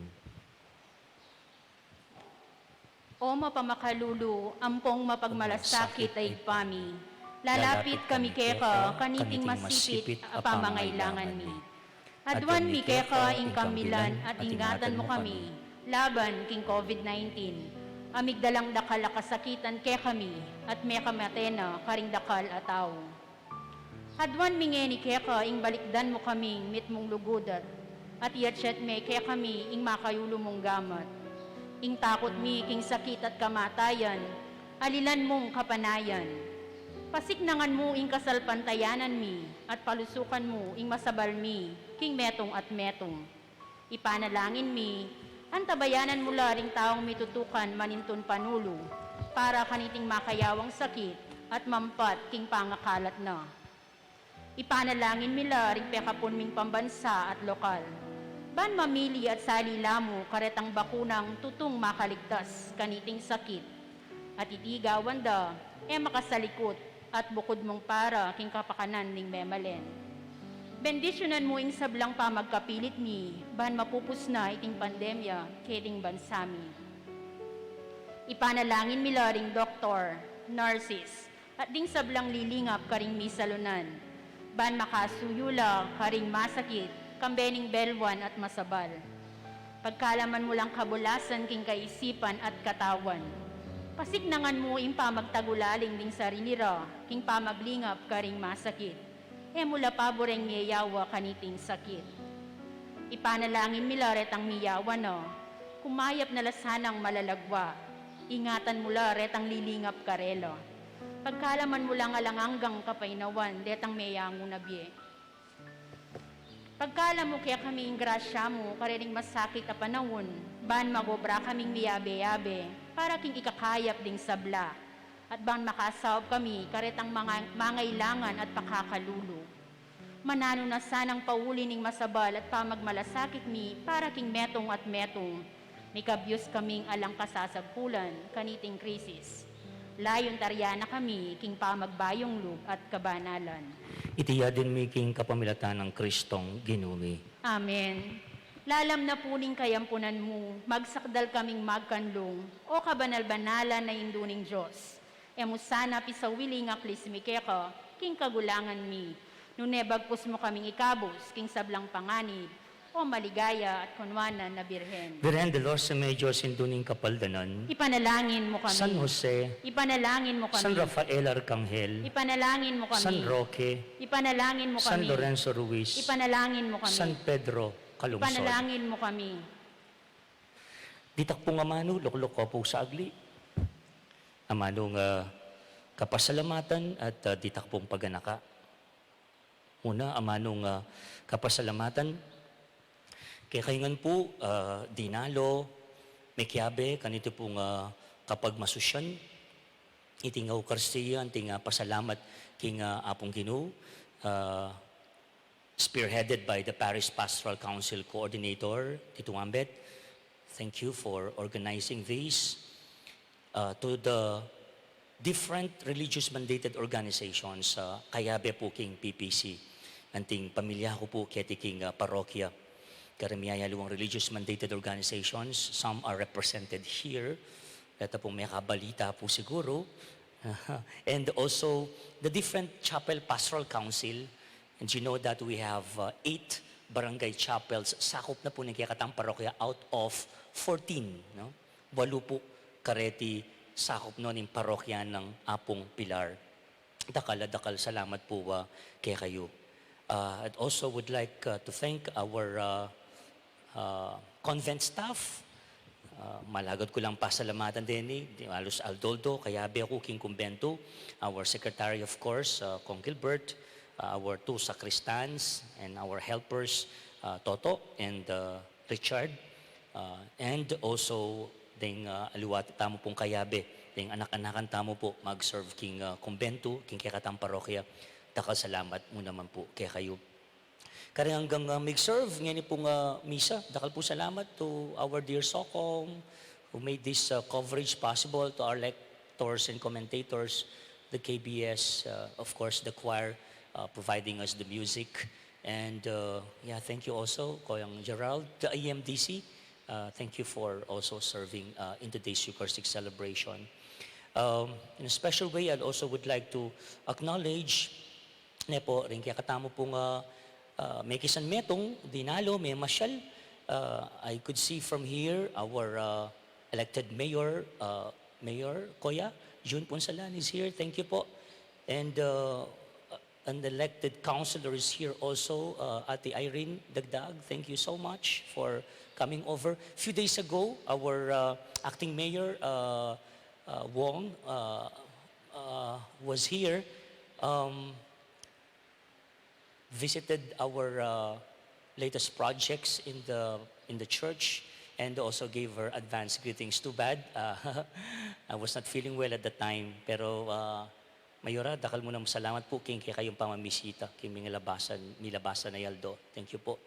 O mapamakalulu, ampong mapagmalasakit a Ibpa mi, lalapit kami keka kaniting masipit a pamangailangan mi. Aduan mi keka ing kambilan at ingatan mu kami laban king COVID nineteen. A migdalang dakal a kasakitan kekami at mekamate na karing dakal a tau. Aduan mi ngeni keka ing balikdan mu kaming mitmung lugud at iatsat me kekami ing makayulu mung gamat. Ing takut mi king sakit at kamatayan, alilan mung kapanayan. Pasiknangan mu ing kasalpantayanan mi at palusukan mu ing masabal mi king metung at metung. Ipanalangin mi, antabayanan mu la ring taung mitutukan manintun panulu para kaniting makayawang sakit at mampat king pangakalat na. Ipanalangin mi la ring pekapun ming pambansa at lokal, ban mamili at sali la mu karetang bakunang tutung makaligtas kaniting sakit. At iti gawan da, e makasalikut at bukud mung para king kapakanan ning memalen. Bendisyunan mu ing sablang pamagkapilit mi, ban mapupus na iting pandemya keting bansa mi. Ipanalangin mi la ring doktor, nurses, at ding sablang lilingap karing misalunan, ban makasuyu la karing masakit, kambe ning belwan at masabal. Pagkalaman mu lang kabulasan king kaisipan at katawan. Pasiknangan mu ing pamagtagulaling ding sarili ra king pamaglingap karing masakit. E mu la paburen miyawa kaniting sakit. Ipanalangin mi la retang miyawa na, kumayap na la sanang malalagwa. Ingatan mu la retang lilingap karela. Pagkalaman mu lang alang anggang kapaynawan detang meyangu na bie. Pagkalam mu kekami ing grasya mu kareng masakit a panaun, ban magobra kaming miyabe-yabe para king ikakayap ding sabla, at ban makasaup kami karetang manga-, mangailangan at pakakalulu. Mananu na sanang pauli ning masabal at pamagmalasakit mi para king metung at metung. Mikabyus kaming alang kasasagkulan kaniting krisis. Layun taryan na kami king pamagbayung lub at kabanalan. Iti yadin mi king kapamilatan nang Kristong Ginu mi. Amen. Lalam na pu ning kayampunan mu, magsakdal kaming magkanlung, o kabanal-banalan a Indu ning Dios. E mu sana pisawili ing aklis mi keka king kagulangan mi, nune bagkus mu kaming ikabus king sablang panganib, o maligaya at kunwanan a Birhen. Birhen de los Remedios, Indu ning Kapaldanan. Ipanalangin mu kami. San Jose. Ipanalangin mu kami. San Rafael Arcangel. Ipanalangin mu kami. San Roque. Ipanalangin mu kami. San Lorenzo Ruiz. Ipanalangin mu kami. San Pedro Calungsod. Ipanalangin mu kami. Ditak pung amanu, lukluk ko pu sa agli. Amanung, ah, kapasalamatan at, ah, ditak pung paganaka. Una, amanung, ah, kapasalamatan kekayu ngan pu, ah, dinalo, mekiabe kaniti pung, ah, kapagmasusyan iting Eukaristia, anting, ah, pasalamat king, ah, Apung Ginu, ah, spearheaded by the Parish Pastoral Council Coordinator, Tito Ambet. Thank you for organizing this. Uh, to the different religious mandated organizations, uh, kayabe pu king P P C. Anting pamilya ku pu keti king, uh, parokya. Kareng miyayaliwang religious mandated organizations, some are represented here. Deta pung mekabalita pu siguru. And also, the different chapel pastoral council, and you know that we have, uh, eight barangay chapels, sakup na pu ning kekatang parokya out of fourteen, no? Walu pu kareti sakup no ning parokya nang Apung Pilar. Dakal a dakal salamat pu, uh, kekayu. Uh, I'd also would like, uh, to thank our, uh, uh, convent staff. Uh, malagad ku lang pasalamatan deni, di, Alus Aldoldo, kayabe ku king kumbentu, our secretary, of course, uh, Kong Gilbert, uh, our two sacristans, and our helpers, uh, Toto and, uh, Richard, uh, and also deng, uh, aliwa tamu pung kayabe, deng anak-anakan tamu pu mag-serve king, uh, kumbento, king kekatang parokya. Dakal salamat mu naman pu kekayu. Karing anggang, uh, mig-serve ngeni pung, uh, misa, dakal pung salamat to our dear Socom who made this, uh, coverage possible, to our lectors and commentators, the K B S, uh, of course, the choir, uh, providing us the music. And, uh, yeah, thank you also, Koyang Gerald, the E M D C. Uh, thank you for also serving, uh, in today's Eucharistic celebration. Um, in a special way, I also would like to acknowledge, ne po, ring kekatamu pung, uh, uh, mekisanmetung, dinalu, memasyal. Uh, I could see from here our, uh, elected mayor, uh, Mayor Koya Jun Punsalan is here. Thank you po. And, uh, an elected councilor is here also, uh, Ate Irene Dagdag. Thank you so much for coming over. Few days ago, our, uh, acting mayor, uh, uh, Wong, uh, uh, was here. Um, visited our, uh, latest projects in the, in the church and also gave her advance greetings. Too bad, uh, I was not feeling well at the time. Pero, uh, Mayora, dakal mu nang salamat pu king kekayung pamamisita king milabasan, milabasan a aldo. Thank you po.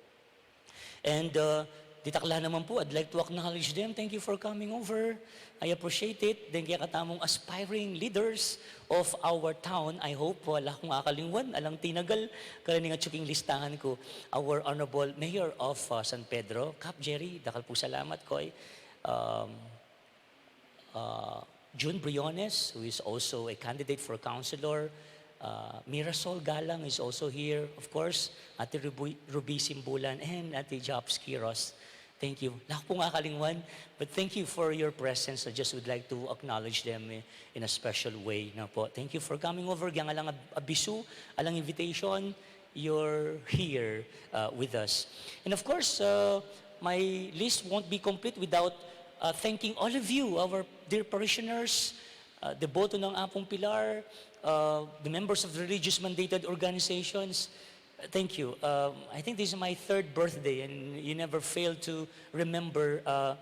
And, uh, ditak la naman pu, I'd like to acknowledge them. Thank you for coming over. I appreciate it. Deng kekatamung aspiring leaders of our town. I hope wala kung akalingwan, alang tinagal, kareng atsu king listahan ku. Our Honorable Mayor of, uh, San Pedro, Kap Jerry, dakal pung salamat, Koy. Um, uh, Jun Briones, who is also a candidate for councilor. Uh, Mirasol Galang is also here. Of course, Ate Ruby, Ruby Simbulan and Ate Jops Quiros. Thank you. Wala ku pung akalingwan, but thank you for your presence. I just would like to acknowledge them, eh, in a special way. Na po. Thank you for coming over. Agyang alang ab-, abisu, alang invitation, you're here, uh, with us. And of course, uh, my list won't be complete without, uh, thanking all of you, our dear parishioners, uh, deboto ng Apung Pilar, uh, the members of the religious mandated organizations. Uh, thank you. Um, I think this is my third birthday, and you never fail to remember, uh,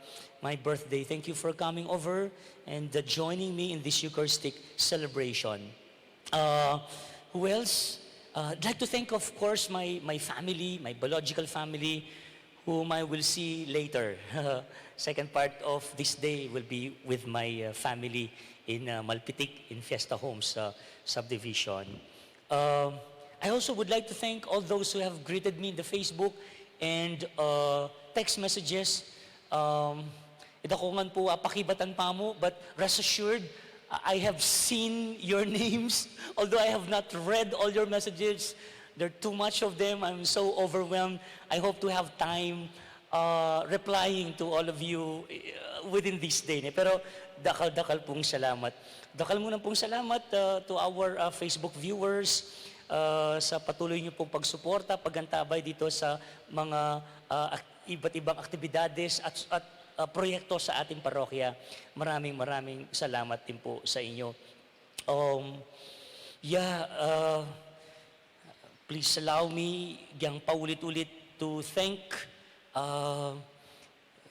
my birthday. Thank you for coming over and, uh, joining me in this Eucharistic celebration. Uh, who else? Uh, I'd like to thank, of course, my, my family, my biological family, whom I will see later. Second part of this day will be with my, uh, family in, uh, Malpitik, in Fiesta Homes, uh, subdivision. Um, I also would like to thank all those who have greeted me in the Facebook and, uh, text messages. Um, e da ko ngan pu pakibatan pa mu, but rest assured, I have seen your names. Although I have not read all your messages, there are too much of them. I'm so overwhelmed. I hope to have time, uh, replying to all of you, uh, within this day, ne? Pero dakal-dakal pung salamat. Dakal mu nang pung salamat, uh, to our, uh, Facebook viewers, uh, sa patuloy niyo pung pagsuporta, pag-antabay dito sa mga, uh, ak-, iba't ibang aktibidades at, at, uh, proyekto sa ating parokya. Maraming, maraming salamat din po sa inyo. Um, yeah, uh, please allow me, agyang paulit-ulit, to thank, uh,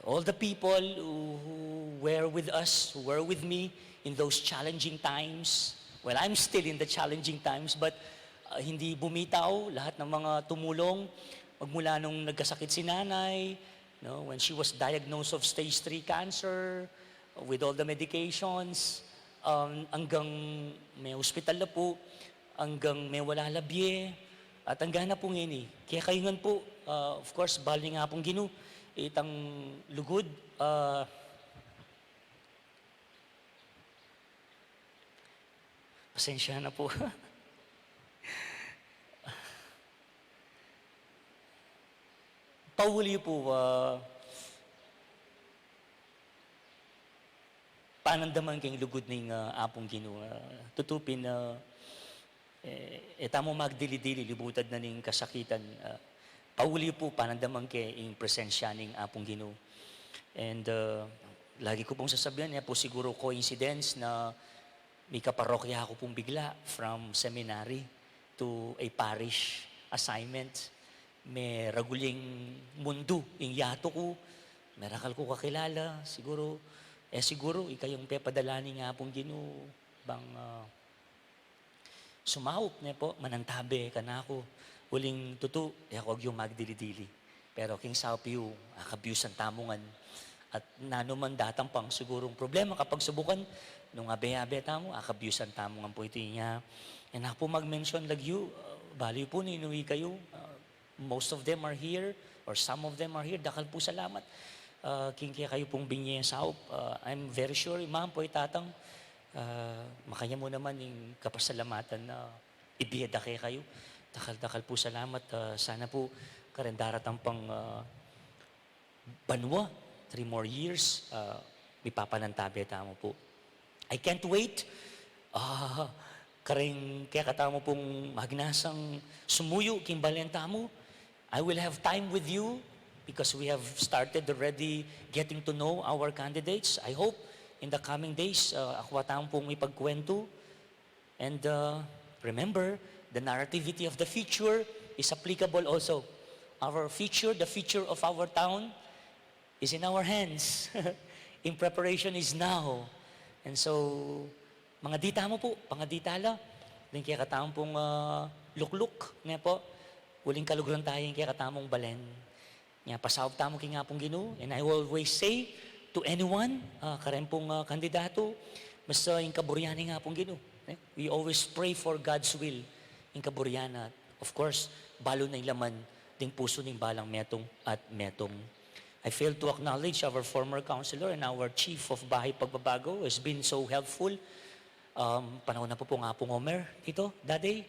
all the people who, who were with us, who were with me in those challenging times. Well, I'm still in the challenging times, but, uh, hindi bumitaw lahat ng mga tumulong, magmula nung nagkasakit si nanay, no, when she was diagnosed of stage three cancer, with all the medications, um, hanggang me-ospital na po, hanggang mewala la bie, at hanggang na po ngeni. Kaya kayu ngan po, uh, of course, bali nga pung Ginu, itang lugud, uh, pasensya na po. Pauli po, ah, panandaman keng lugud ning, ah, Apung Ginu, ah, tutu pin, ah, e, e tamu magdili-dili, libutad na ning kasakitan, ah, pauli po, panandaman ke ing presensya ning Apung Ginu. And, ah, lagi ku pong sasabian, e pu siguru coincidence na mika parokya ku pung bigla from seminary to a parish assignment. Meragul ing mundu ing yatu ku, merakal ku kakilala, siguru, e siguru, ikayung pepadala ning Apung Ginu, bang, ah, sumaup, ne pu, manantabe kanaku, uling tutu, e aku agyu magdili-dili. Pero king saup yu, akabyusan tamu ngan. At nanu man datang pang sigurung problema, kapagsubukan, nung abe-abe tamu, akabyusan tamu ngan pu iti. Inya, e na ku pu mag-mention lagyu, ah, balu yu pu ninu ikayu, ah, most of them are here, or some of them are here. Dakal pu salamat, ah, king kekayu pung binye saup. Ah, I'm very sure, Ma'am, pu, Tatang, ah, makanyan mu naman ing kapasalamatan na ibie da kekayu. Dakal-dakal pu salamat. Ah, sana pu kareng daratang pang, ah, banua, three more years, ah, mipapanantabe tamu pu. I can't wait, ah, kareng kekatamu pung magnasang sumuyu king balen tamu. I will have time with you because we have started already getting to know our candidates. I hope in the coming days, ah, akwa tamu pung mipagkwentu. And, uh, remember, the narrativity of the future is applicable also. Our future, the future of our town, is in our hands. In preparation is now. And so, mangadi tamu pu, pangadi tala, ding kekatamu pung, uh, lukluk, ne pu, uling kaluguran taya ing kekatamung balen. Nya, pasaup tamu king Apung Ginu, and I always say to anyone, ah, kareng pung, ah, kandidatu, basta ing kaburian ning Apung Ginu, eh? We always pray for God's will, ing kaburian na, of course, balu na ing laman ding pusu ning balang metung at metung. I failed to acknowledge our former councilor and our chief of Bahay Pagbabago, has been so helpful. Um, panahon na pu pung Apung Omer, Tito, Daddy,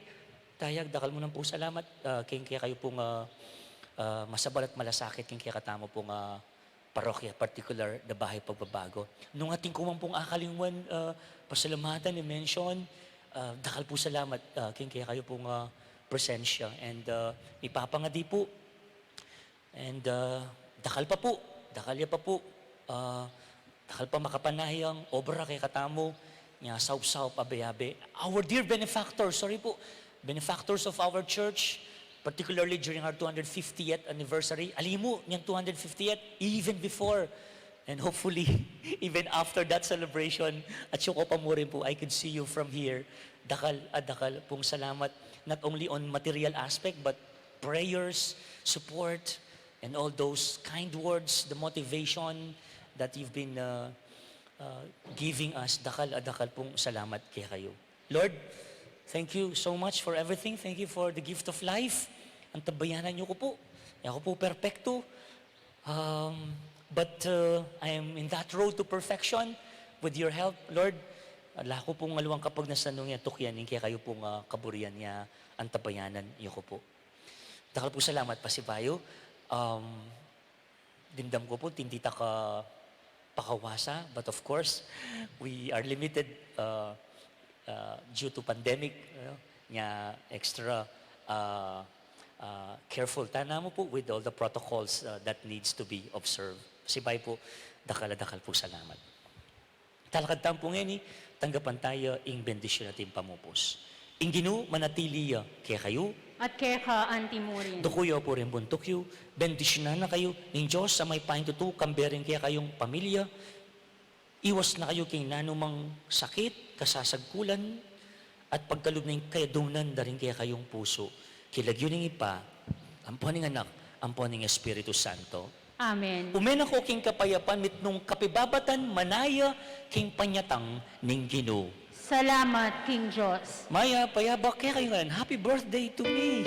Tayag, dakal mu nang pu salamat, ah, king kekayu pung, ah, ah, masabal at malasakit king kekatamu pung, ah, parokya, particular, the Bahay Pagbabago. Nung atin ku man pung akalingwan, ah, pasalamatan, i-mention, ah, dakal pu salamat, ah, king kekayu pung, ah, presensya. And, ah, mipapangadi pu, And, uh, dakal pa pu, dakal ya pa pu, uh, dakal pa makapanayang obra kekatamu, nya saup-saup, abe-abe. Our dear benefactors, sorry pu, benefactors of our church, particularly during our two hundred fiftieth anniversary, ali mu, nyang two hundred fiftieth, even before, and hopefully, even after that celebration, at yu ko pa mu rin pu, I could see you from here. Dakal, ah, dakal pung salamat, not only on material aspect, but prayers, support, and all those kind words, the motivation that you've been, uh, uh, giving us. Dakal, ah, dakal pung salamat kekayu. Lord, thank you so much for everything. Thank you for the gift of life. Antabayanan yu ku pu. E ku pu perpektu. Um, but, uh, I am in that road to perfection. With your help, Lord, ala ku pung aliwang kapagnasan nung e tukyan ing kekayu pung, uh, kaburian ya, antabayanan yu ku pu. Dakal pung salamat, pasibayu. Um, dimdam ku pu, atin ita ka pakawasa, but of course, we are limited, uh, uh, due to pandemic, you know, nya extra, uh, uh, careful tana mu pu with all the protocols, uh, that needs to be observed. Pasibayu pu, dakal a dakal pung salamat. Talakad tamu pu ngeni, tanggapan taya ing bendisyun at ing pamupus. Ing Ginu manatili ya kekayu. At keka anti mu rin. Duku yu pu ring buntuk yu, bendisyunan na kayu ning Dios a mayupaya king tutu, kambe ring kekayung pamilya. Iwas na kayu king nanumang sakit, kasasagkulan, at pagkalub na ing kayadwanan da ring kekayung pusu. King lagyu ning Ibpa, ampo ning Anak, ampo ning Espiritu Santo. Amen. Ume na ko king kapayapan mitmung kapibabatan, manaya king panyatang ning Ginu. Salamat king Dios. Mayap a yabak kekayu ngan. Happy birthday to me.